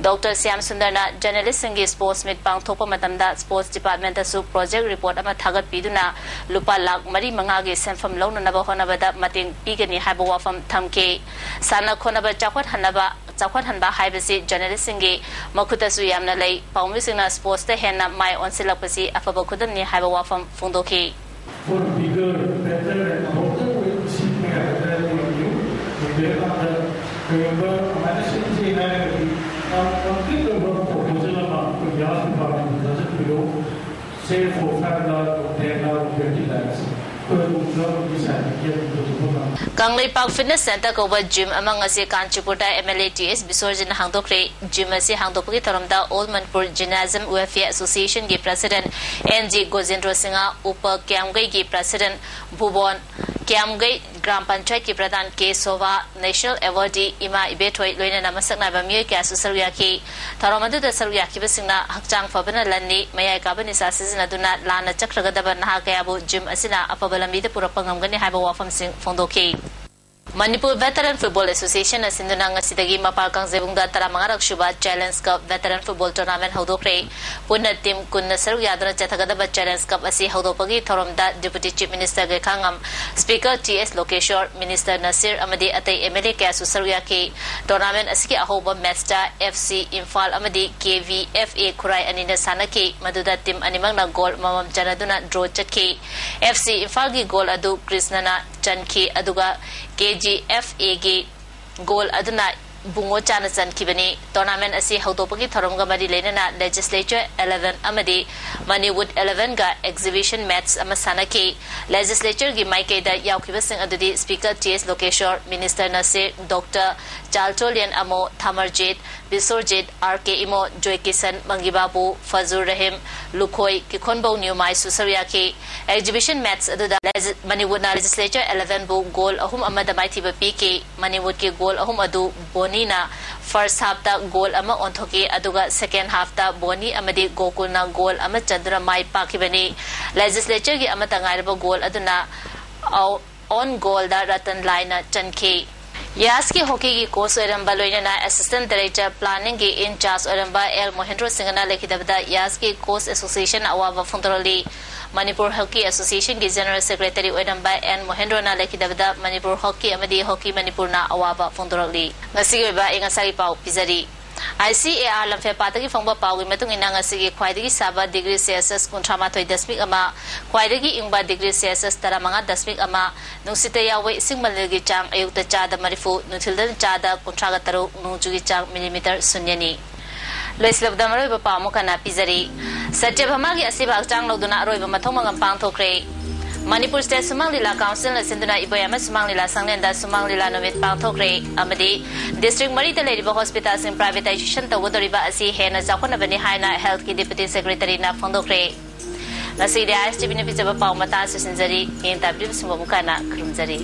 Doctor ꯁ꯭ꯌꯥꯝ ꯁꯨꯟꯗꯔꯅ journalistꯁꯤꯡꯒꯤ sports meet ꯄꯥꯡꯊꯣꯛꯄ ꯃꯇꯝꯗ sports departmentꯇꯁꯨ project report ꯑꯃ ꯊꯥꯒꯠꯄꯤꯗꯨꯅ ꯂꯨꯄꯥ ꯂꯥꯈ ꯃꯔꯤ ꯃꯉꯥꯒꯤ ꯁꯦꯟꯐꯝ ꯂꯧꯅꯅꯕ ꯍꯣꯠꯅꯕꯗ ꯃꯇꯦꯡ ꯄꯤꯒꯅꯤ ꯍꯥꯏꯕ ꯋꯥꯐꯝ ꯊꯝꯈꯤ꯫ ꯁꯥꯟꯅ ꯈꯣꯠꯅꯕ ꯆꯥꯎꯈꯠꯍꯟꯅꯕ, ꯆꯥꯎꯈꯠꯍꯟꯕ ꯍꯥꯏꯕꯁꯤ journalistꯁꯤꯡꯒꯤ ꯃꯈꯨꯠꯇꯁꯨ ꯌꯥꯝꯅ ꯂꯩ꯫ ꯄꯥꯎꯃꯤꯁꯤꯡꯅ sportsꯇ ꯍꯦꯟꯅ ꯃꯥꯏ ꯑꯣꯟꯁꯤꯜꯂꯛꯄꯁꯤ ꯑꯐꯕ ꯈꯨꯗꯝꯅꯤ ꯍꯥꯏꯕ ꯋꯥꯐꯝ ꯐꯣꯡꯗꯣꯛꯈꯤ꯫ For bigger, better and more than we see, we have that in you. Middle ꯀꯥꯟꯗ ꯀꯔꯤꯒꯨꯝꯕ ꯑꯗꯨꯃꯥꯏꯅ ꯁꯤꯟꯁꯦ ꯍꯥꯏꯔꯒꯗꯤ ꯌꯥꯝ concrete ꯑꯣꯏꯕ proposal ꯑꯃ ꯑꯩꯈꯣꯏ ꯒ꯭ꯌꯥꯁ ꯗꯤꯄꯥꯔꯠꯃꯦꯟꯗ ꯊꯥꯖꯤꯟꯕꯤꯔꯣ꯫ Say for five lakh or ten lakh or twenty lakhs. ꯑꯩꯈꯣꯏ ꯑꯗꯨꯝ ꯒ꯭ꯔꯥꯎꯟꯒꯤ ꯁꯥꯏꯠꯇꯒꯤ ꯑꯗꯨꯝ ꯄꯨꯊꯣꯛꯄ ꯉꯝꯃꯤ꯫ ꯀꯪꯂꯩꯄꯥꯛ Fitness Centre ꯀꯧꯕ gym ꯑꯃ ꯉꯁꯤ ꯀꯥꯟꯆꯤꯄꯨꯔꯗ MLA ꯇꯤ ꯑꯦꯁ ꯕꯤꯁꯣꯔꯖꯤꯠꯅ ꯍꯥꯡꯗꯣꯛꯈ꯭ꯔꯦ꯫ Gym ꯑꯁꯤ ꯍꯥꯡꯗꯣꯛꯄꯒꯤ ꯊꯧꯔꯝꯗ All Manipur Gymnasium Welfare Associationꯒꯤ President N G Gojendro Singh, ꯎꯄ ꯀ꯭ꯌꯥꯝꯒꯩꯒꯤ President ꯚꯨꯕꯣꯟ ꯀ꯭ꯌꯥꯝꯒꯩ ꯒ꯭ꯔꯥꯝ ꯄꯟꯆꯥꯌꯠꯀꯤ ꯄ꯭ꯔꯙꯥꯟ ꯀꯦ ꯁꯣꯚꯥ, ꯅꯦꯁꯅꯦꯜ ꯑꯦꯋꯥꯔꯗꯤ ꯏꯃꯥ ꯏꯕꯦꯊꯣꯏ, ꯂꯣꯏꯅꯅ ꯃꯁꯛ ꯅꯥꯏꯕ ꯃꯤꯑꯣꯏ ꯀꯌꯥꯁꯨ ꯁꯔꯨꯛ ꯌꯥꯈꯤ꯫ ꯊꯧꯔꯝ ꯑꯗꯨꯗ ꯁꯔꯨꯛ ꯌꯥꯈꯤꯕꯁꯤꯡꯅ "ꯍꯛꯆꯥꯡ ꯐꯕꯅ ꯂꯟꯅꯤ, ꯃꯌꯥꯏ ꯀꯥꯕ ꯅꯤꯁꯥ ꯁꯤꯖꯤꯟꯅꯗꯨꯅ ꯂꯥꯟꯅ ꯆꯠꯈ꯭ꯔꯒꯗꯕ ꯅꯍꯥ ꯀꯌꯥꯕꯨ ꯖꯤꯝ ꯑꯁꯤꯅ ꯑꯐꯕ ꯂꯝꯕꯤꯗ ꯄꯨꯔꯛꯄ ꯉꯝꯒꯅꯤ" ꯍꯥꯏꯕ ꯋꯥꯐꯝꯁꯤꯡ ꯐꯣꯡꯗꯣꯛꯈꯤ꯫ ꯃꯅꯤꯄꯨꯔ ꯚꯦꯇꯔꯟ ꯐꯨꯠꯕꯣꯜ ꯑꯦꯁꯣꯁꯤꯌꯦꯁꯟꯅ ꯁꯤꯟꯗꯨꯅ ꯉꯁꯤꯗꯒꯤ ꯃꯄꯥꯜ ꯀꯥꯡꯖꯩꯕꯨꯡꯗ ꯇꯔꯥꯃꯉꯥꯔꯛ ꯁꯨꯕ ꯆꯦꯂꯦꯟꯖ ꯀꯞ ꯚꯦꯇꯔꯟ ꯐꯨꯠꯕꯣꯜ ꯇꯣꯔꯅꯥꯃꯦꯟ ꯍꯧꯗꯣꯛꯈ꯭ꯔꯦ꯫ ꯄꯨꯟꯅ ꯇꯤꯝ ꯀꯨꯟꯅ ꯁꯔꯨꯛ ꯌꯥꯗꯨꯅ ꯆꯠꯊꯒꯗꯕ ꯆꯦꯂꯦꯟꯖ ꯀꯞ ꯑꯁꯤ ꯍꯧꯗꯣꯛꯄꯒꯤ ꯊꯧꯔꯝꯗ deputy chief minister Gaikhangam, speaker T S Lokeshwar, minister Nasir ꯑꯃꯗꯤ ꯑꯇꯩ ꯑꯦꯝ ꯑꯦꯜ ꯑꯦ ꯀꯌꯥꯁꯨ ꯁꯔꯨꯛ ꯌꯥꯈꯤ꯫ ꯇꯣꯔꯅꯥꯃꯦꯟ ꯑꯁꯤꯒꯤ ꯑꯍꯧꯕ ꯃꯦꯆꯇ ꯑꯦꯐ ꯁꯤ ꯏꯝꯐꯥꯜ ꯑꯃꯗꯤ ꯀꯦ ꯚꯤ ꯑꯦꯐ ꯑꯦ ꯈꯨꯔꯥꯏ ꯑꯅꯤꯅ ꯁꯥꯟꯅꯈꯤ꯫ ꯃꯗꯨꯗ ꯇꯤꯝ ꯑꯅꯤꯃꯛꯅ ꯒꯣꯜ ꯑꯃꯃꯝ ꯆꯟꯅꯗꯨꯅ ꯗ꯭ꯔꯣ ꯆꯠꯈꯤ꯫ ꯑꯦꯐ ꯁꯤ ꯏꯝꯐꯥꯜꯒꯤ ꯒꯣꯜ ꯑꯗꯨ ꯀ꯭ꯔꯤꯁꯅꯅ ꯆꯟꯈꯤ, ꯑꯗꯨꯒ ꯀꯦ ꯖꯤ ꯑꯦꯐ ꯑꯦꯒꯤ ꯒꯣꯜ ꯑꯗꯨꯅ ꯕꯨꯡꯉꯣꯆꯥꯅ ꯆꯟꯈꯤꯕꯅꯤ꯫ ꯇꯣꯔꯅꯥꯃꯦꯟ ꯑꯁꯤ ꯍꯧꯗꯣꯛꯄꯒꯤ ꯊꯧꯔꯝꯒ ꯃꯔꯤ ꯂꯩꯅꯅ ꯂꯦꯖꯤꯁꯂꯦꯆꯔ ꯑꯦꯂꯦꯚꯦꯟ ꯑꯃꯗꯤ ꯃꯅꯤꯋꯨꯗ ꯑꯦꯂꯦꯚꯦꯟꯒ ꯑꯦꯛꯖꯤꯕꯤꯁꯟ ꯃꯦꯆ ꯑꯃ ꯁꯥꯟꯅꯈꯤ꯫ ꯂꯦꯖꯤꯁꯂꯦꯆꯔꯒꯤ ꯃꯥꯏꯀꯩꯗ ꯌꯥꯎꯈꯤꯕꯁꯤꯡ ꯑꯗꯨꯗꯤ speaker T S Lokeshwar, minister ꯅꯁꯤꯔ, ꯗꯣꯛꯇꯔ ꯆꯥꯜꯆꯣꯂꯤꯌꯟ ꯑꯃꯣ, ꯊꯥꯃꯔꯖꯤꯠ, ꯕꯤꯁꯣꯔꯖꯤꯠ, ꯑꯥꯔ ꯀꯦ ꯏꯃꯣ, ꯖꯣꯏꯀꯤꯁꯟ, ꯃꯪꯒꯤꯕꯥꯕꯨ, ꯐꯖꯨꯔ ꯔꯍꯤꯝ, ꯂꯨꯈꯣꯏ, ꯀꯤꯈꯣꯟꯕꯧ ꯅ꯭ꯌꯨꯃꯥꯏꯁꯨ ꯁꯔꯨꯛ ꯌꯥꯈꯤ꯫ ꯑꯦꯛꯖꯤꯕꯤꯁꯟ ꯃꯦꯆ ꯑꯗꯨꯗ ꯂꯦꯖ-, ꯃꯅꯤꯋꯨꯗꯅ ꯂꯦꯖꯤꯁꯂꯦꯆꯔ ꯑꯦꯂꯦꯚꯦꯟꯕꯨ ꯒꯣꯜ ꯑꯍꯨꯝ ꯑꯃꯗ ꯃꯥꯏꯊꯤꯕ ꯄꯤꯈꯤ꯫ ꯃꯅꯤꯋꯨꯗꯀꯤ ꯒꯣꯜ ꯑꯍꯨꯝ ꯑꯗꯨ ꯕꯣꯅꯤꯅ ꯐꯥꯔꯁ ꯍꯥꯐꯇ ꯒꯣꯜ ꯑꯃ ꯑꯣꯟꯊꯣꯛꯈꯤ, ꯑꯗꯨꯒ ꯁꯦꯀꯦꯟ ꯍꯥꯐꯇ ꯕꯣꯅꯤ ꯑꯃꯗꯤ ꯒꯣꯀꯨꯜꯅ ꯒꯣꯜ ꯑꯃ ꯆꯟꯗꯨꯅ ꯃꯥꯏ ꯄꯥꯛꯈꯤꯕꯅꯤ꯫ ꯂꯦꯖꯤꯁꯂꯦꯆꯔꯒꯤ ꯑꯃꯠꯇ ꯉꯥꯏꯔꯕ ꯒꯣꯜ ꯑꯗꯨꯅ ꯑꯣ-, ꯑꯣꯟ ꯒꯣꯜꯗ ꯔꯇꯟ ꯂꯥꯏꯅ ꯆꯟꯈꯤ꯫ ꯌꯥꯁꯀꯤ ꯍꯣꯀꯤꯒꯤ ꯀꯣꯆ ꯑꯣꯏꯔꯝꯕ, ꯂꯣꯏꯅꯅ ꯑꯦꯁꯤꯁꯇꯦꯟ ꯗꯥꯏꯔꯦꯛꯇꯔ ꯄ꯭ꯂꯥꯅꯤꯡꯒꯤ ꯏꯟ ꯆꯥꯔꯖ ꯑꯣꯏꯔꯝꯕ ꯑꯦꯜ ꯃꯣꯍꯦꯟꯗ꯭ꯔꯣ ꯁꯤꯡꯍꯅ ꯂꯩꯈꯤꯗꯕꯗ ꯌꯥꯁꯀꯤ ꯀꯣꯆ ꯑꯦꯁꯣꯁꯤꯌꯦꯁꯟ ꯑꯋꯥꯕ ꯐꯣꯡꯗꯣꯔꯛꯂꯤ꯫ ꯃꯅꯤꯄꯨꯔ ꯍꯣꯀꯤ ꯑꯦꯁꯣꯁꯤꯌꯦꯁꯟꯒꯤ ꯖꯦꯅꯔꯦꯜ ꯁꯦꯀ꯭ꯔꯦꯇꯔꯤ ꯑꯣꯏꯔꯝꯕ ꯑꯦꯟ ꯃꯣꯍꯦꯟꯗ꯭ꯔꯣꯅ ꯂꯩꯈꯤꯗꯕꯗ ꯃꯅꯤꯄꯨꯔ ꯍꯣꯀꯤ ꯑꯃꯗꯤ ꯍꯣꯀꯤ ꯃꯅꯤꯄꯨꯔꯅ ꯑꯋꯥꯕ ꯐꯣꯡꯗꯣꯔꯛꯂꯤ꯫ ꯉꯁꯤꯒꯤ ꯑꯣꯏꯕ ꯑꯏꯪ ꯑꯁꯥꯒꯤ ꯄꯥꯎ ꯄꯤꯖꯔꯤ꯫ ꯑꯥꯏ ꯁꯤ ꯑꯦ ꯑꯥꯔ ꯂꯝꯐꯦꯜꯄꯥꯠꯇꯒꯤ ꯐꯪꯕ ꯄꯥꯎꯒꯤ ꯃꯇꯨꯡ ꯏꯟꯅ, ꯉꯁꯤꯒꯤ ꯈ꯭ꯋꯥꯏꯗꯒꯤ ꯁꯥꯕ ꯗꯤꯒ꯭ꯔꯤ ꯁꯦꯜꯁꯤꯌꯁ ꯀꯨꯟꯊ꯭ꯔꯥ ꯃꯥꯊꯣꯏ ꯗꯁꯃꯤꯛ ꯑꯃ, ꯈ꯭ꯋꯥꯏꯗꯒꯤ ꯏꯪꯕ ꯗꯤꯒ꯭ꯔꯤ ꯁꯦꯜꯁꯤꯌꯁ ꯇꯔꯥ ꯃꯉꯥ ꯗꯁꯃꯤꯛ ꯑꯃ, ꯅꯨꯡꯁꯤꯠꯇ ꯌꯥꯎꯕ ꯏꯁꯤꯡ ꯃꯅꯤꯜꯒꯤ ꯆꯥꯡ ꯑꯌꯨꯛꯇ ꯆꯥꯗ ꯃꯔꯤꯐꯨ, ꯅꯨꯡꯊꯤꯜꯗ ꯆꯥꯗ ꯀꯨꯟꯊ꯭ꯔꯥꯒ ꯇꯔꯨꯛ, ꯅꯣꯡꯖꯨꯒꯤ ꯆꯥꯡ ꯃꯤꯂꯤꯃꯤꯇꯔ ꯁꯨꯟꯌꯅꯤ꯫ ꯂꯣꯏꯁꯤꯜꯂꯕꯗ ꯃꯔꯨꯑꯣꯏꯕ ꯄꯥꯎ ꯑꯃꯨꯛ ꯍꯟꯅ ꯄꯤꯖꯔꯤ꯫ ꯁꯇ꯭ꯌꯚꯥꯃꯥꯒꯤ ꯑꯁꯤꯕ ꯍꯛꯆꯥꯡ ꯂꯧꯗꯨꯅ ꯑꯔꯣꯏꯕ ꯃꯊꯧ ꯃꯉꯝ ꯄꯥꯡꯊꯣꯛꯈ꯭ꯔꯦ꯫ ꯃꯅꯤꯄꯨꯔ ꯁ꯭ꯇꯦꯠ ꯁꯨꯃꯥꯡ ꯂꯤꯂꯥ ꯀꯥꯎꯟꯁꯤꯜꯅ ꯁꯤꯟꯗꯨꯅ ꯏꯕꯣꯌꯥꯏꯃ ꯁꯨꯃꯥꯡ ꯂꯤꯂꯥ ꯁꯪꯂꯦꯟꯗ ꯁꯨꯃꯥꯡ ꯂꯤꯂꯥ ꯅꯨꯃꯤꯠ ꯄꯥꯡꯊꯣꯛꯈ꯭ꯔꯦ ꯑꯃꯗꯤ ꯗꯤꯁꯇ꯭ꯔꯤꯛ ꯃꯔꯤꯗ ꯂꯩꯔꯤꯕ ꯍꯣꯁꯄꯤꯇꯥꯜꯁꯤꯡ ꯄ꯭ꯔꯥꯏꯚꯦꯇꯥꯏꯖꯦꯁꯟ ꯇꯧꯒꯗꯧꯔꯤꯕ ꯑꯁꯤ ꯍꯦꯟꯅ ꯆꯥꯎꯈꯠꯅꯕꯅꯤ ꯍꯥꯏꯅ ꯍꯦꯜꯊꯀꯤ ꯗꯤꯄꯨꯇꯤ ꯁꯦꯀ꯭ꯔꯦꯇꯔꯤꯅ ꯐꯣꯡꯗꯣꯛꯈ꯭ꯔꯦ꯫ ꯉꯁꯤꯒꯤꯗꯤ ꯑꯥꯏ ꯑꯦꯁ ꯇꯤ ꯚꯤꯅ ꯄꯤꯖꯕ ꯄꯥꯎ ꯃꯇꯥꯡ ꯑꯁꯤꯟꯖꯔꯤ꯫ ꯃꯤꯠꯌꯦꯡ ꯇꯥꯕꯤꯔꯤꯕꯁꯤꯡꯕꯨ ꯑꯃꯨꯛ ꯍꯟꯅ ꯈꯨꯔꯨꯝꯖꯔꯤ꯫